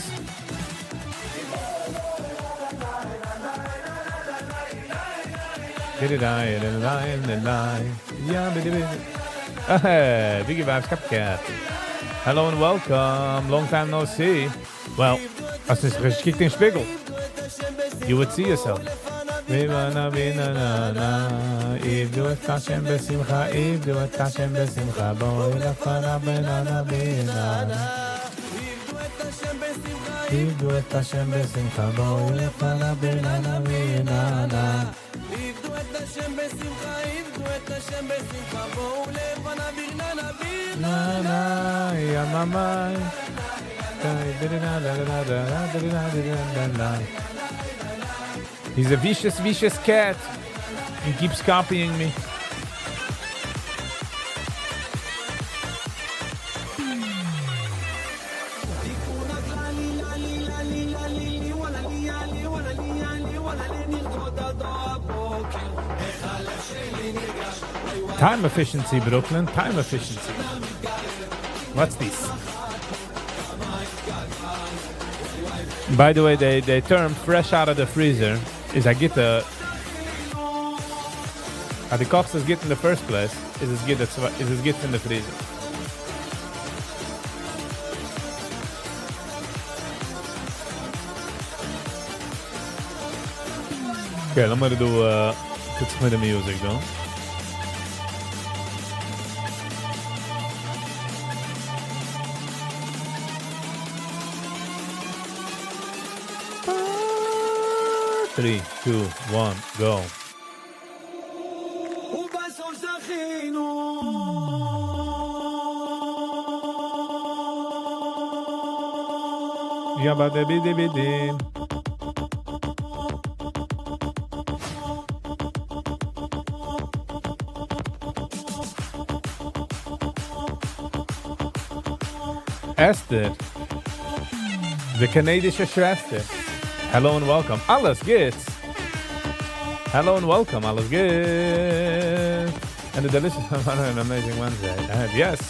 Yeah, Hey, Biggie Vibes Copycat. Hello and welcome. Long time no see. Well, אז איך קוק אין שפיגל. You would see yourself. עבדו את השם בשמחה, עבדו את השם בשמחה, בואו לפניו ברננה ברננה. עבדו את השם בשמחה, בואו לפניו ברננה ברננה. עבדו את השם בשמחה, עבדו את השם בשמחה, בואו לפניו ברננה Na na ya mama. Da da da da da da da da da da da. He's a vicious, vicious cat. He keeps copying me. Time efficiency, Brooklyn. Time efficiency. What's this? By the way, the term fresh out of the freezer איז א גוטע. אז דו קאכסט עס גוט in the first place, איז עס גוט, איז עס גוט in the freezer. Okay, לאמיר דא טוט זיך מיט די music דא. 3, 2, 1, go. ובסוף זכינו. יבא דבי דבי די. Esther, די קאנאדישע שוועסטער. Hello and welcome. אלעס גוטס. Hello and welcome. אלעס גוטס. And a delicious and amazing Wednesday. And yes,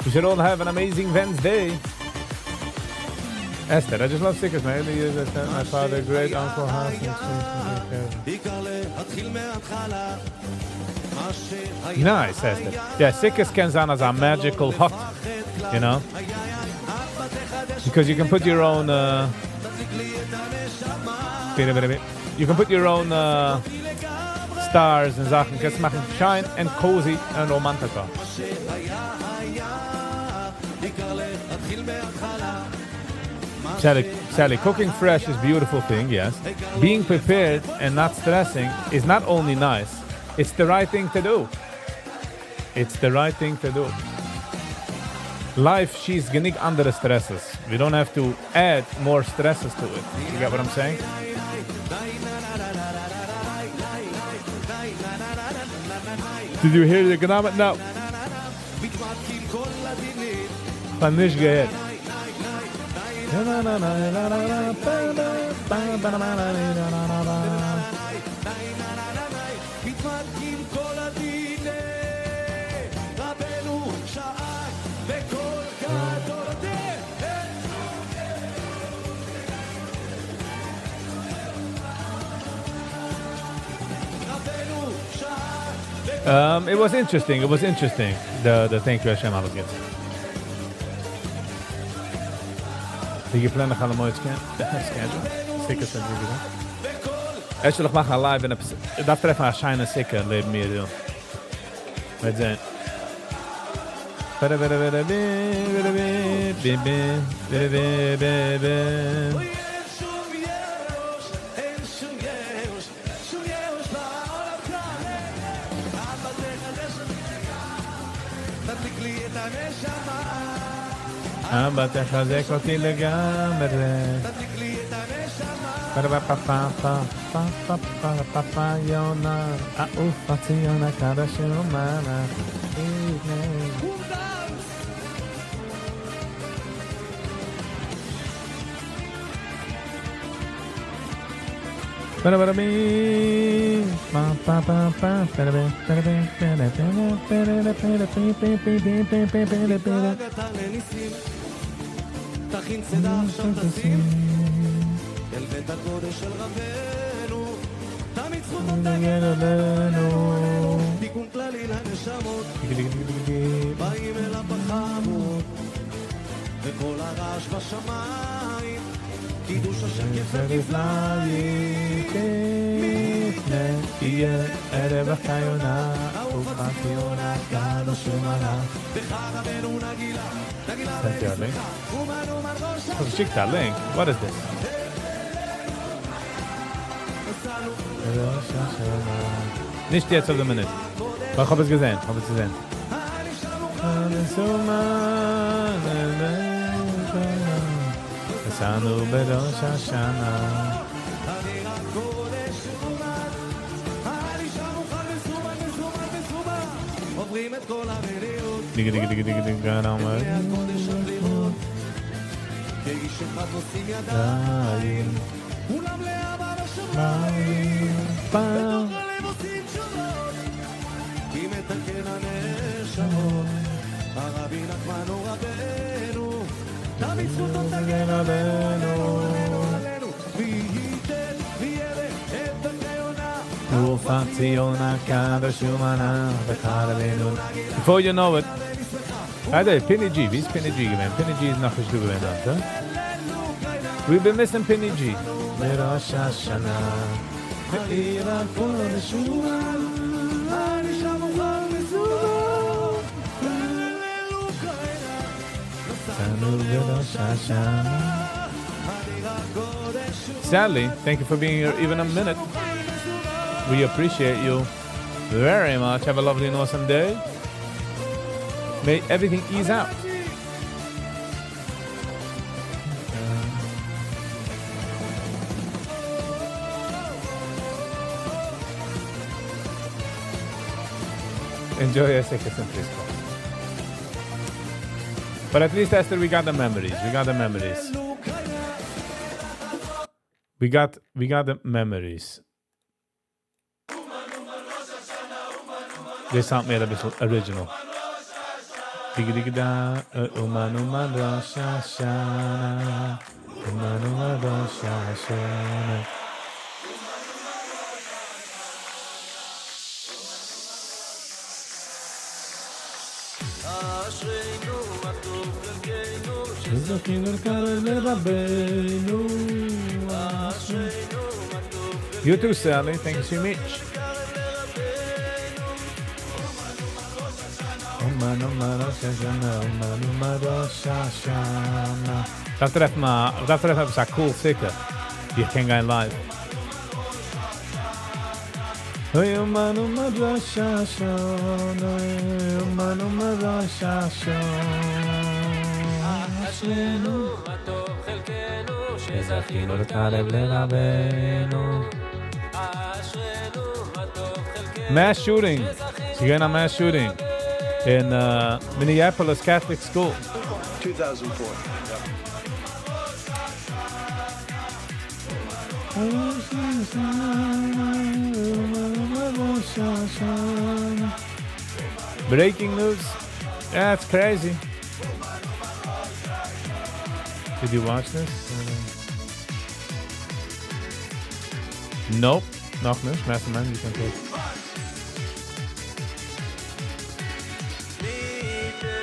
we should all have an amazing Wednesday. Esther, I just love stickers. My early years, I spent my father, great uncle house. Nice, Esther. Yeah, סוכות קען זיין as a magical hut, you know? Because you can put your own you can put your own stars and זאכן. קענסט מאכן שיין and cozy and romantic. Sally, Sally, cooking fresh is a beautiful thing, yes. Being prepared and not stressing is not only nice, it's the right thing to do. It's the right thing to do. Life, she's גענוג אנדערע stresses. We don't have to add more stresses to it. You get what I'm saying? Did you hear the economic? No. האב נישט געהערט. It was interesting, it was interesting, די די thank you השם אלעס גוטס. ווי געפלאנט חול המועד schedule? סוכה שוין ווי געזאגט. אפשר איך מאך א live אין עפעס, איך דארף טרעפן א שיינע סוכה לעבן מיר דא. מ'וועט זען. אבא תחזק אותי לגמרי. פאראפאפאפאפאפאפאפא יונה אהובה ציון הקדוש אומנה. געשיקט א link, what is this? נישט יעצט אויף די מינוט. אבער איך האב עס געזען, איך האב עס געזען. Before you know it, by the way, Pinny G, ווי איז Pinny G געווען? Pinny G איז נאכנישט דא געווען היינט, הא? We've been missing Pinny G. בראש השנה בעיר הקודש Sally, thank you for being here even a minute. We appreciate you very much. Have a lovely and awesome day. May everything ease out. Enjoy your second please. But at least, Esther, we got the memories. We got the memories. We got the memories. דאס האט מיר א ביסל original. דיגי דיגי דא, אומן אומן ראש השנה. אומן אומן ראש השנה. אשרינו מה טוב חלקנו שזכינו לקרב לרבנו. אשרינו מה טוב You too, Sally. Thank you so much. אומן אומן ראש השנה, אומן אומן ראש השנה. דארף טרעפן א, דארף טרעפן עפעס א cool סוכה. ווי איך קען גיין live. אוי, אומן אומן ראש השנה, אומן אומן ראש השנה. אשרינו מה טוב חלקנו שזכינו לקרב לרבנו. אשרינו מה טוב חלקנו Mass shooting. ס'געווען א mass shooting in Minneapolis Catholic School. 2004. Breaking news. That's crazy. Did you watch this? Nope. נאך נישט. Mastermind, you can take.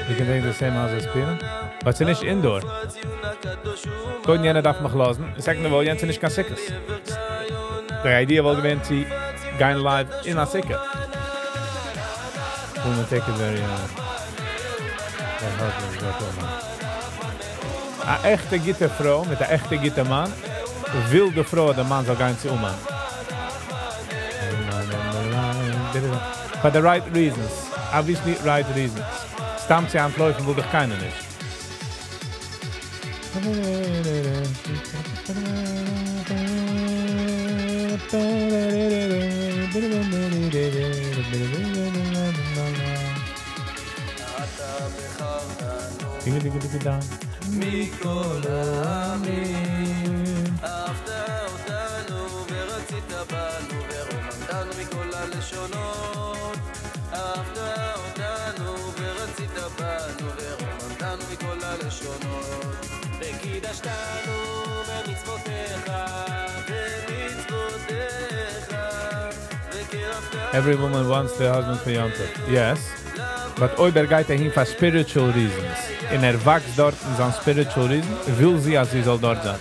You can take the same house as Pina. But ס'איז נישט indoor. קודם יענער דארף מיך לאזן, און second of all, יענץ איז נישט קיין סוכות. די idea וואלט געווען צו גיין live אין א סוכה. Women take it very their husbands go to Uman. א עכטע גוטע פרוי מיט א עכטע גוטע מאן, וויל די פרוי אז די מאן זאל גיין צו אומאן. For the right reasons. Obviously right reasons. סתם צו אנטלויפן וויל דאך קיינער נישט. Every woman wants their husband for יום טוב. Yes. But אויב ער גייט אהין for spiritual reasons, און ער וואקסט דארט אין זיין spiritual reason, וויל זי אז זי זאל דארט זיין.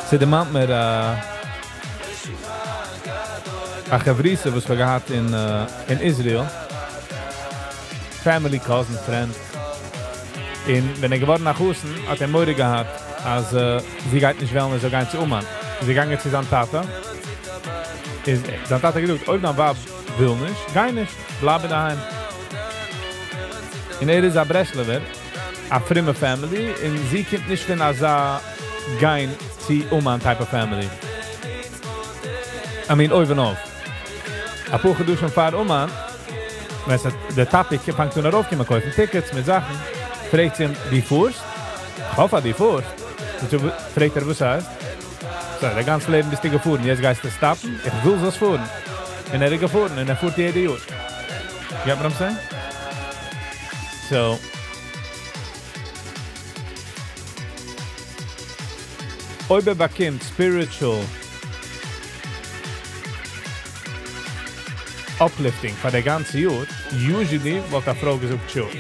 ס'דערמאנט מיר א חברותא וואס מיר געהאט אין אין Israel. Family, cousin, friend. און ווען ער געווארן א חתן, האט ער מורא געהאט, אז זי גייט נישט וועלן, ער זאל גיין צו אומאן. איז ער געגאנגען צו זיין טאטע. איז זיין טאטע געזאגט, אויב דיין ווייב וויל נישט, גיי נישט, בלייב אינדערהיים. און ער איז א ברסלב'ער, א פרומע family, און זי קומט נישט פון אזא גיין צו אומאן type of family. I mean, אויבן אויף. א פאר חדשים פאר אומאן, ווען ס'האט דער topic פאנגט אן ארויפקומען, קויפן tickets מיט זאכן, פרעגט זי אים, דו פארסט? איך האף אז דו פארסט. פרעגט ער, וואס הייסט? So, דיין גאנץ לעבן ביסטו געפארן, יעצט גייסטו stop ן? איך וויל זאלסט פארן. און ער איז געפארן, און ער פארט יעדע יאר. You get what I'm saying? So, אויב ער באקומט spiritual uplifting פאר די גאנצע יאר, usually וואלט א פרוי געזאגט sure.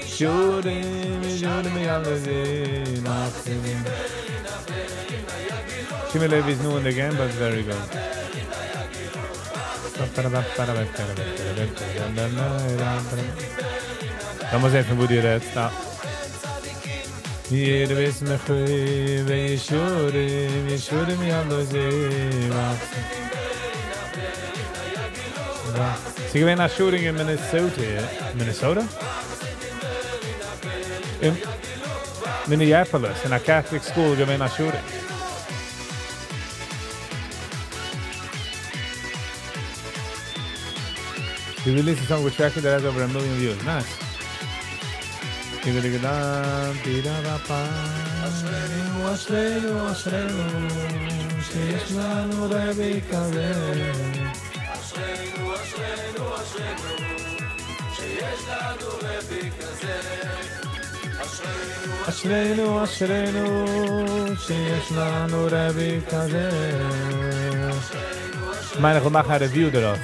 שורים, שורים, Shimmy Levy is new in the game, but very good. לאמיר זען פון וואו דו רעדסט. אה. יעדער ווייסט מיך ישורים, ישורים יאלוזי, ס'איז געווען א shooting אין Minnesota. Minnesota? אין Minneapolis, אין א Catholic school געווען א shooting. He released a song with Shrek that has over a million views. Nice. אשרינו, אשרינו, שיש לנו רבי כזה. אשרינו, אשרינו, אשרינו, שיש לנו רבי כזה. אשרינו, אשרינו, שיש לנו רבי כזה. מיין, איך וויל מאכן א review דערויף.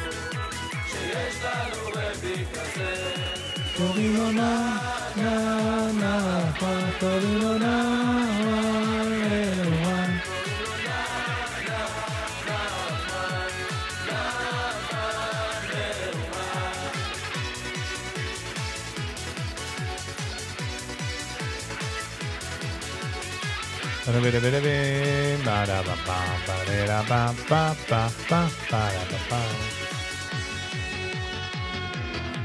קוראים לו נא, נא, נא, קוראים לו נא, נא, Ba-da-ba-ba-ba-da-ba-ba-ba-ba-ba-ba-ba-ba.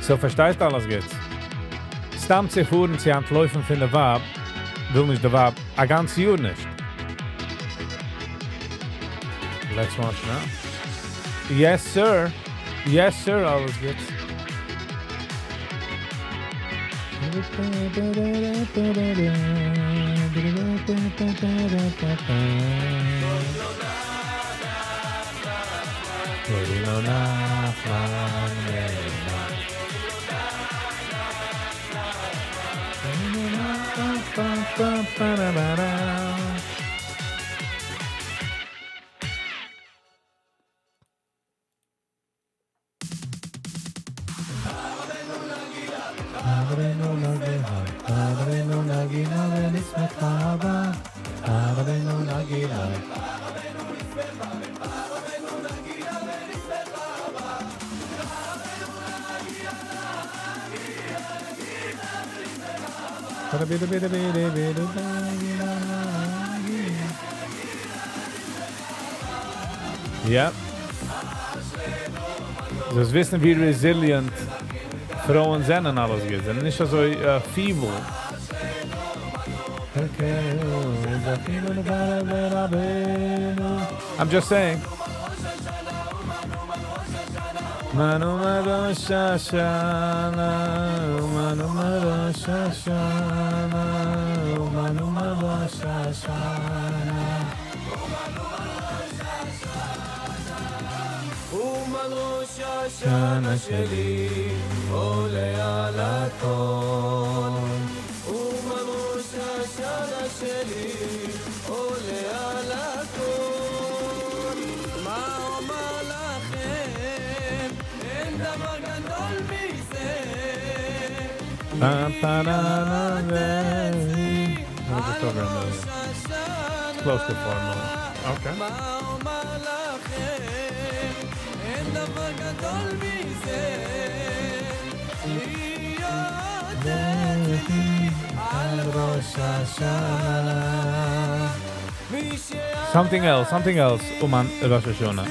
So פארשטייסט אלעס גוט. סתם צו פארן צו אנטלויפן פון די ווייב, וויל נישט די ווייב א גאנץ יאר נישט. Let's watch now. Yes, sir. Yes, sir, אלעס גוט. Yep. זאלסט וויסן ווי resilient פרויען זענען אלעס גוט. זענען נישט אזוי feeble. I'm just saying. Just over a million. It's close to 4 million. Okay. Something else, something else, Uman Rosh Hashanah.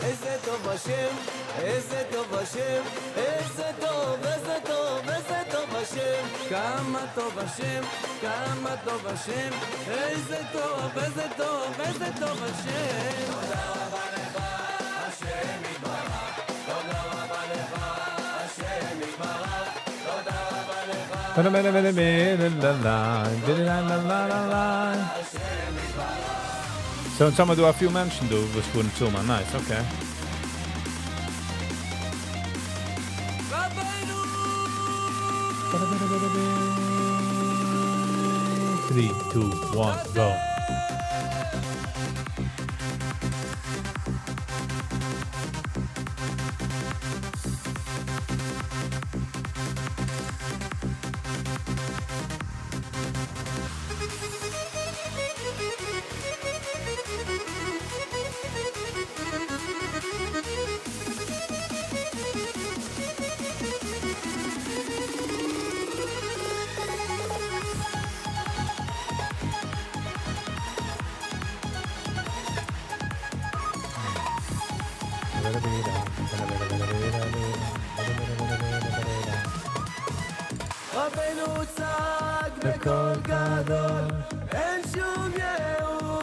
איזה טוב השם, איזה טוב השם, איזה טוב, איזה טוב, איזה טוב השם. כמה טוב השם, כמה טוב השם, איזה טוב, איזה טוב, איזה טוב השם. תודה רבה לך, השם יתברך, תודה רבה לך, השם יתברך, תודה רבה לך. So, אונז האבן דא a few מענטשן דא, וואס פארן צו Uman. Nice, okay. 3, 2, 1, go.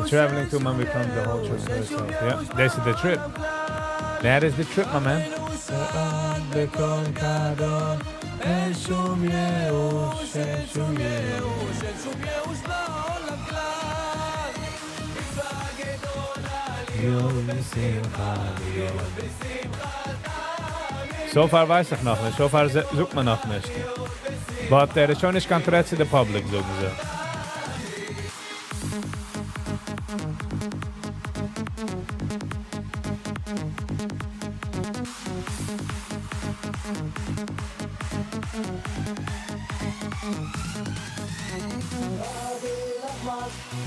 Traveling to Uman becomes the whole trip for itself. Yeah, this is the trip. That is the trip, my man. אין שום ייאוש, אין שום ייאוש, אין שום ייאוש בעולם כלל. מצווה גדולה להיות בשמחה, להיות So far ווייס איך נאך נישט, so far זאגט מען נאך נישט. But ער איז שוין נישט קיין threat to the public, זאגן זיי.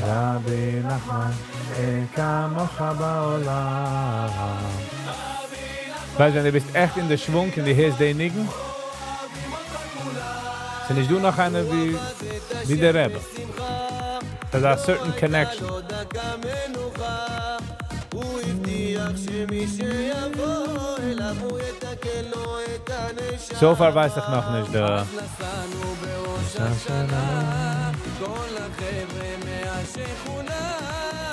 רבי נחמן, אין כמוך בעולם. ווייסט, ווען דו ביסט עכט אין די שוואונג און דו הערסט די ניגון, ס'איז נישט דא נאך איינער ווי, ווי דער רבי. There's a certain connection. So far ווייס איך נאך נישט די. נסענו בראש השנה, כל החבר'ה מהשכונה.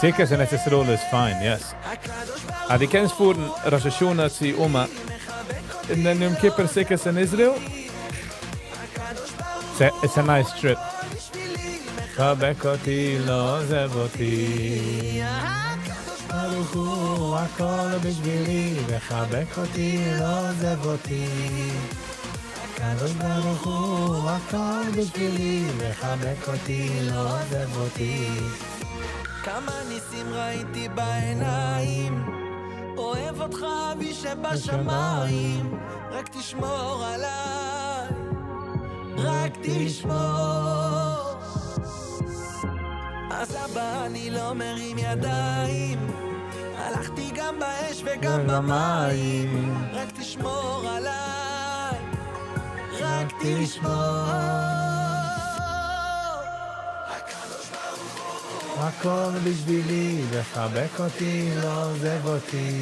סוכות אין ארץ ישראל איז fine, yes. אה, דו קענסט פארן ראש השנה צו אומאן און דאן יום כיפור סוכות אין Israel. It's a nice trip. מחבק אותי, לא עוזב אותי. ברוך הוא הכל בשבילי, מחבק אותי, לא עוזב אותי. הקדוש ברוך הוא הכל בשבילי, מחבק אותי, לא עוזב אותי. כמה ניסים ראיתי בעיניים, אוהב אותך אבי שבשמיים, רק תשמור עליי, רק תשמור. אז אבא אני לא מרים ידיים, הלכתי גם באש וגם במים, רק תשמור עליי, רק תשמור. הכל בשבילי, מחבק אותי, לא עוזב אותי.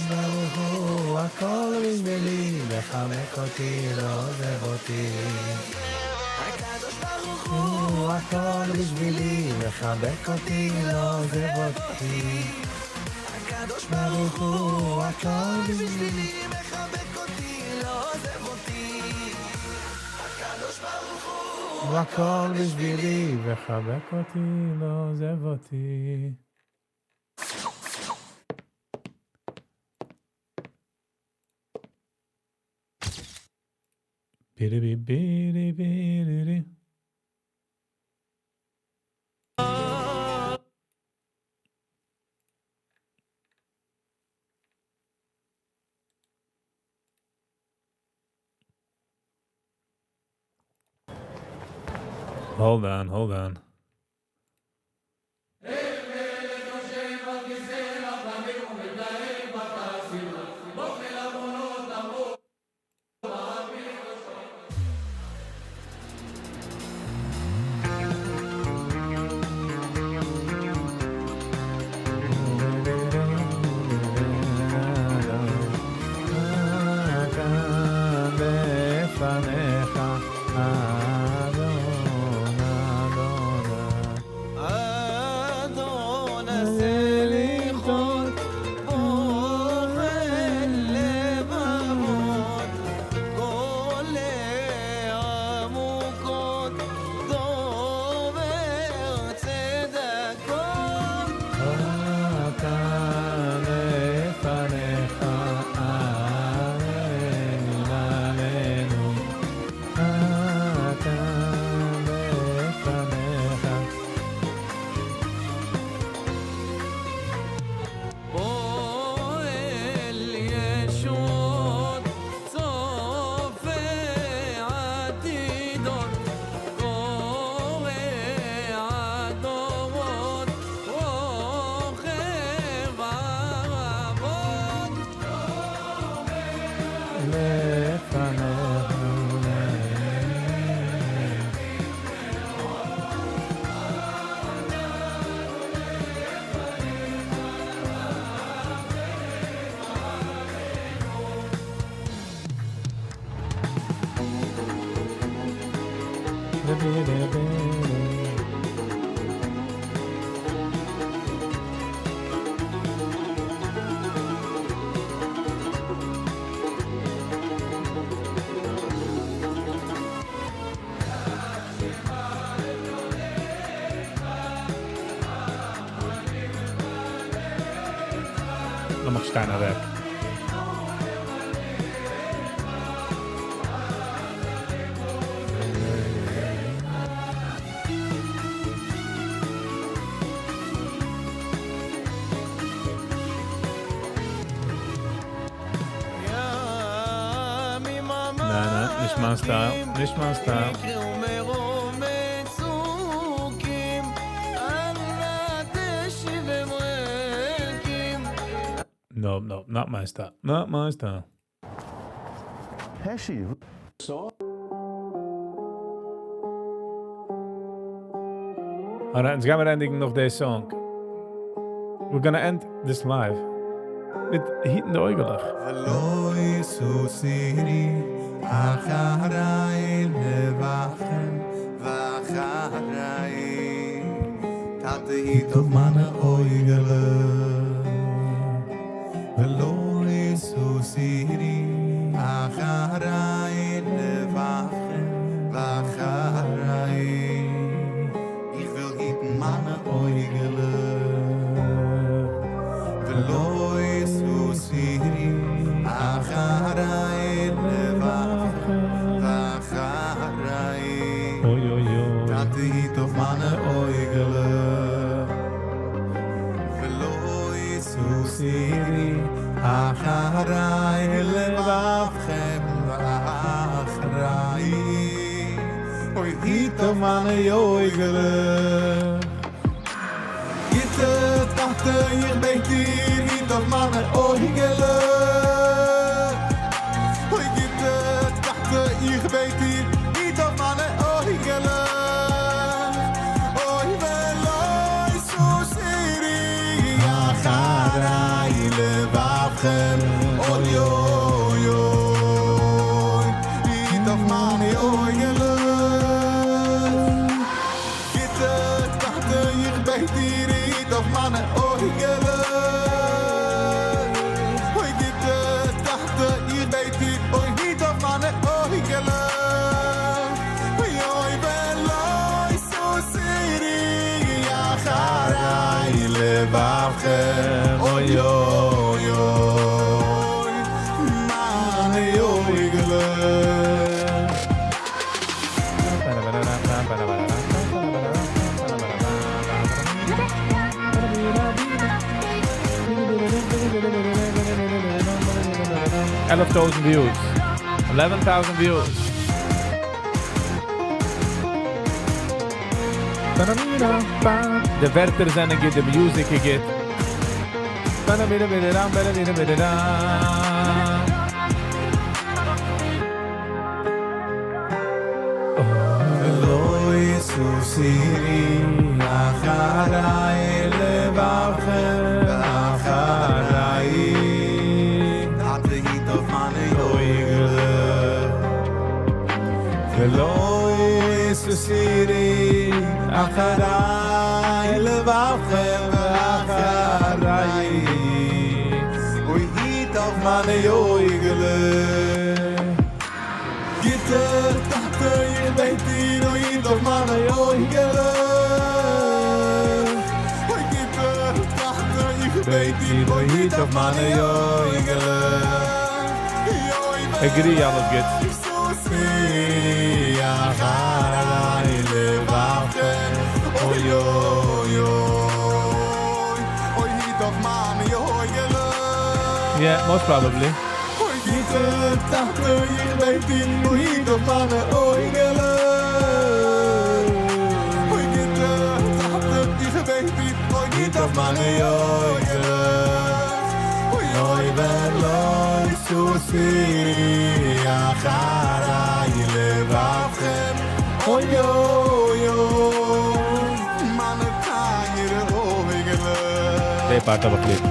ברוך הוא, הכל בשבילי, מחבק אותי, לא עוזב אותי. הוא הכל בשבילי, מחבק אותי, לא עוזב אותי. ברוך הוא, הכל בשבילי, מחבק אותי, לא עוזב אותי. הקדוש ברוך הוא הוא הכל בשבילי, מחבק אותי, לא עוזב אותי. בירי בירי בירי. Hold on, hold on. לפניך, אדון, אדון. אדון הסליחות, בוחן לבבות, גולה עמוקות, דובר צדקות. אתה לפניך, עלינו, אתה לפניך. פועל ישועות, צופה עתידות, קורע דורות, רוכב ערבות. לפניך. לאמיך שטיין אוועק. ים ניין, ניין, נישט מיין style, נישט מיין style. יקראו מרום מצוקים, אל נא תשיבם ריקים. No, not my style. Not my style. Heshy. Alright, יעצט גייען מיר ענדיגן נאך די song. We're gonna end this live מיט היטן די אויגעלעך. ולא יסוסיני אחרי לבבכם ואחרי טאטע היט אויף מיינע אויגעלעך ולא תתורי אחרי לבבכם ואחרי איך וויל היטן מיינע אויגעלעך ולא תתורי אחרי לבבכם ואחרי אוי אוי אוי. טאטע היט אויף מיינע אויגעלעך ולא תתורי אחרי לבבכם ואחרי אוי היט אויף מיינע אויגעלעך גוטער טאטע איך בעט דיר היט אויף מיינע אויגעלעך אוי גוטער טאטע איך בעט דיר היט אויף מיינע אויגעלעך אוי ולא תתורי אחרי לבבכם אוי אוי אוי היט אויף מיינע אויגעלעך גוטער טאטע איך בעט דיר היט אויף מיינע אויגעלעך אוי גוטער טאטע איך בעט דיר אוי היט אויף מיינע אויגעלעך אוי אוי ולא תתורי אחרי לבבכם אוי אוי אוי מיינע אויגעלעך. 11,000 views. 11,000 views. די ווערטער זענען גוט, די music איז גוט. ולא תתורי אחרי לבבכם ואחרי טאטע היט אויף מיינע אויגעלעך ולא תתורי אחרי לבבכם ואחרי אוי היט אויף מיינע אויגעלעך גוטער טאטע איך בעט דיר אוי היט אויף מיינע אויגעלעך אוי גוטער טאטע איך בעט דיר אוי היט אויף מיינע אויגעלעך Agree, אלעס גוט. תתורי אחרי לבבכם אוי אוי אוי אוי היט אויף מיינע אויגעלעך Yeah, most probably. אוי גוטער טאטע איך בעט דיר אוי היט אויף מיינע אויגעלעך אוי גוטער טאטע איך בעט דיר אוי היט אויף מיינע אויגעלעך אוי אוי ולא תתורי אחרי לבבכם אוי אוי אוי מיינע טייערע אויגעלעך די part of a clip.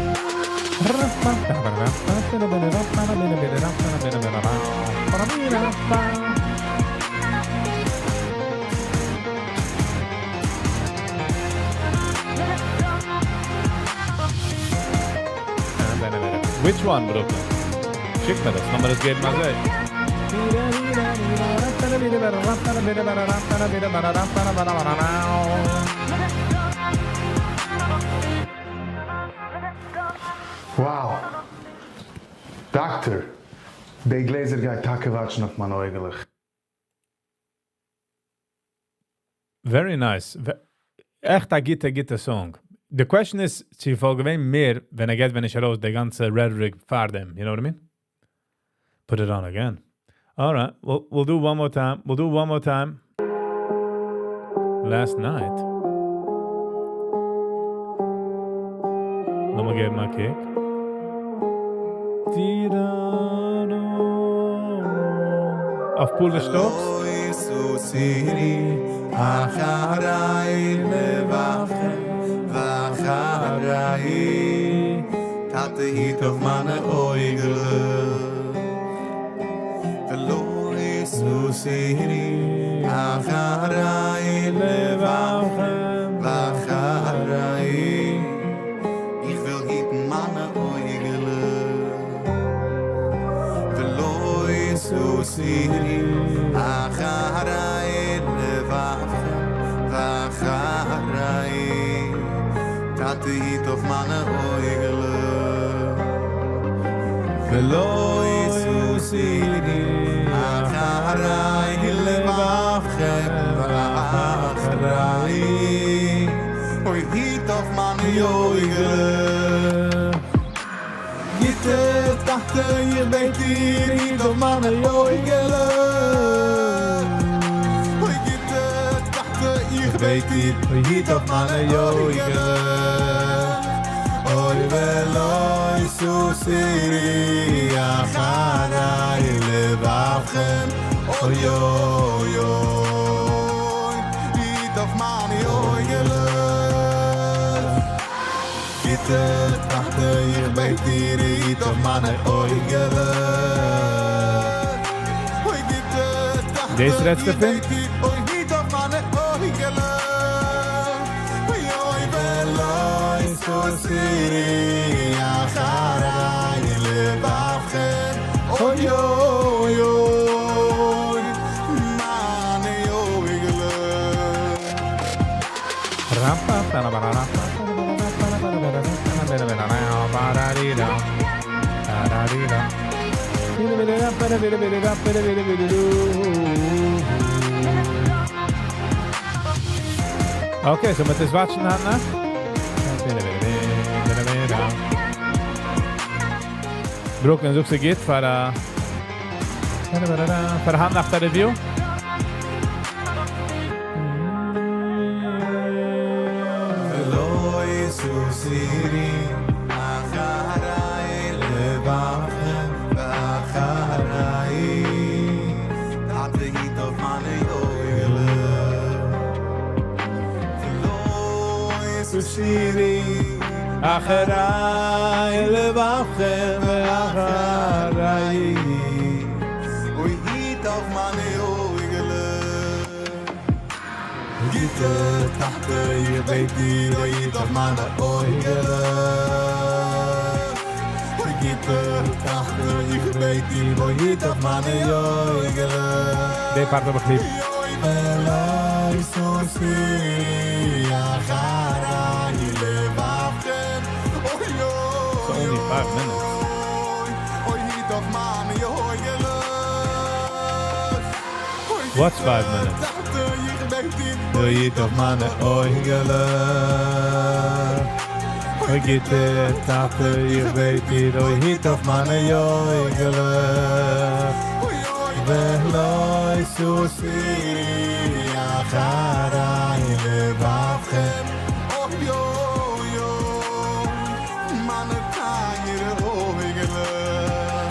Which one, Brooklyn? שיק מיר דאס, לאמיר דאס געבן א זע. Wow! דאקטער, די גלעזער גייט טאקע וואטשן אויף מיינע אויגעלעך. Very nice. עכט א גוטע גוטע song. The question is, צו וואלט געווען מער, ווען ער גייט ווען נישט ארויס די גאנצע rhetoric פאר דעם, you know what I mean? Put it on again. All right, we'll do one more time. We'll do one more time. Last night. לאמיר געבן א קוק. די-דא-דא. אויף פולע שטאקס. אחרי לבבכם ואחרי טאטע היט אויף מיינע אויגעלעך ולא תתורי אחרי לבבכם ואחרי תוסירי אחרי לבבכם ואחרי טאטע היט אויף מיינע אויגעלעך ולא תוסירי אחרי לבבכם ואחרי אוי היט אויף מיינע אויגעלעך גוטער טאטע איך בעט דיר היט אויף מיינע אויגעלעך אוי גוטער טאטע איך בעט דיר היט אויף מיינע אויגעלעך אוי ולא תוסירי אחרי לבבכם אוי אוי אוי היט אויף מיינע אויגעלעך גוטער טאטע איך בעט דיר היט אויף מיינע אויגעלעך אוי גוטער טאטע דאס רעדסטו איך פון? בעט דיר אוי היט אויף מיינע אויגעלעך אוי אוי ולא תוסירי אחרי לבבכם אוי אוי אוי מיינע אויגעלעך. Okay, so מ'וועט עס watch ן היינט נאכט? Brooklyn זאגסטו גוט פאר א פאר היינט נאכט א review? אחרי לבבכם ואחרי אוי היט אויף מיינע אויגעלעך גוטער טאטע איך בעט דיר אוי היט אויף מיינע אויגעלעך אוי גוטער טאטע איך בעט דיר אוי היט אויף מיינע אויגעלעך די part האב איך ליב. אוי ולא תוסירי אחרי לבבכם אוי It's only 5 minutes. אוי היט אויף מיינע אויגעלעך What's 5 minutes? אוי היט אויף מיינע אויגעלעך אוי גוטער טאטע איך בעט דיר אוי היט אויף מיינע אויגעלעך ולא תוסירי אחרי לבבכם אוי אוי אוי מיינע טייערע אויגעלעך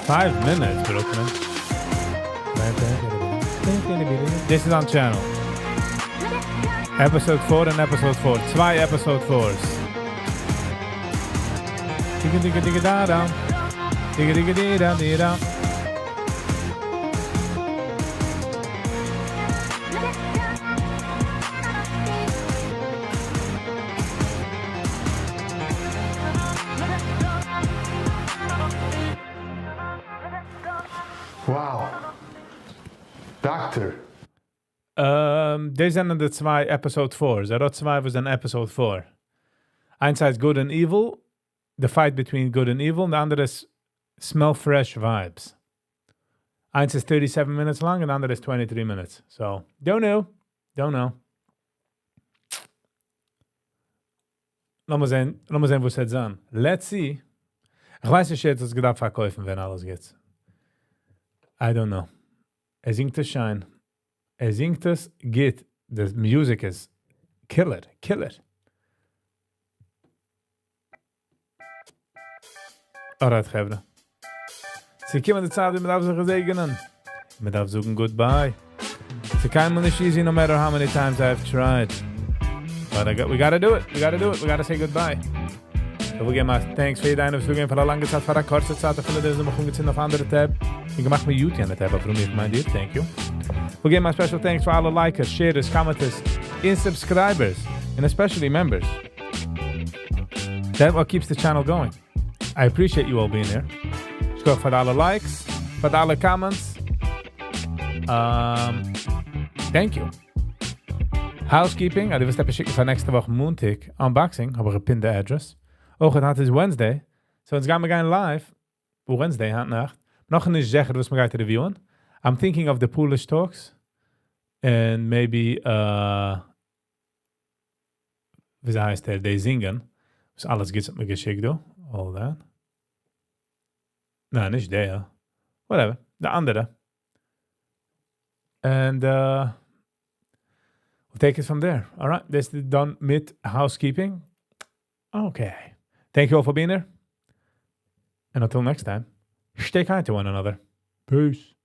5 minutes, Brooklyn. This is on channel. Episode 4 and episode 4. צוויי episode 4s. Digga digga digga da da. Digga digga di da di da. Wow. Doctor. דאס זענען די צוויי episode 4s. ער האט צוויי וואס זענען episode 4. איינס הייסט Good and Evil, the fight between good and evil, און די אנדערע איז Smell Fresh Vibes. איינס איז 37 minutes לאנג און די אנדערע איז 23 minutes. So, don't know. Don't know. לאמיר זען, לאמיר זען וואס ס'וועט זיין. Let's see. איך ווייס נישט יעצט, וואס געדארפט פארקויפן, ווען אלעס גייט. I don't know. ער זינגט עס שיין. ער זינגט עס גוט. The music is killer, killer. Alright, חברה. ס'געקומען די צייט, ווען מ'דארף זיך געזעגענען. מ'דארף זאגן goodbye. ס'איז קיינמאל נישט easy, no matter how many times I've tried. But I got, we gotta do it. We gotta do it. We gotta say goodbye. איך וויל געבן א thanks פאר יעדער איינער, וואס איז געווען פאר א לאנגע צייט, פאר א קורצע צייט, אפילו די וואס האבן מיך אנגעצינדן אויף אנדערע tab. און געמאכט mute יענע tab, אבער איך מיין דיר, thank you. וויל געבן א special thanks פאר אלע likers, sharers, commenters, און subscribers, and especially members. That what keeps the channel going. I appreciate you all being here. שכוח פאר אלע likes, פאר אלע comments. Thank you. Housekeeping, אז דו ווילסט עפעס שיקן פאר נעקסטע וואך מאנטאג, unboxing, האב איך געפינט די address. אויך היינט איז Wednesday, so אונז גייען מיר גיין live, Wednesday היינט נאכט. נאך נישט זיכער, וואס מיר גייט review'ן. I'm thinking of the Polish Talks and maybe ווי הייסט דער, די זינגען. וואס אלעס גוטס האט מיר געשיקט, דא. All that. ניין, נישט דער. Whatever. די אנדערע. And we'll take it from there. All right, this is done מיט housekeeping. Okay. Thank you all for being here. And until next time, stay kind to one another. Peace.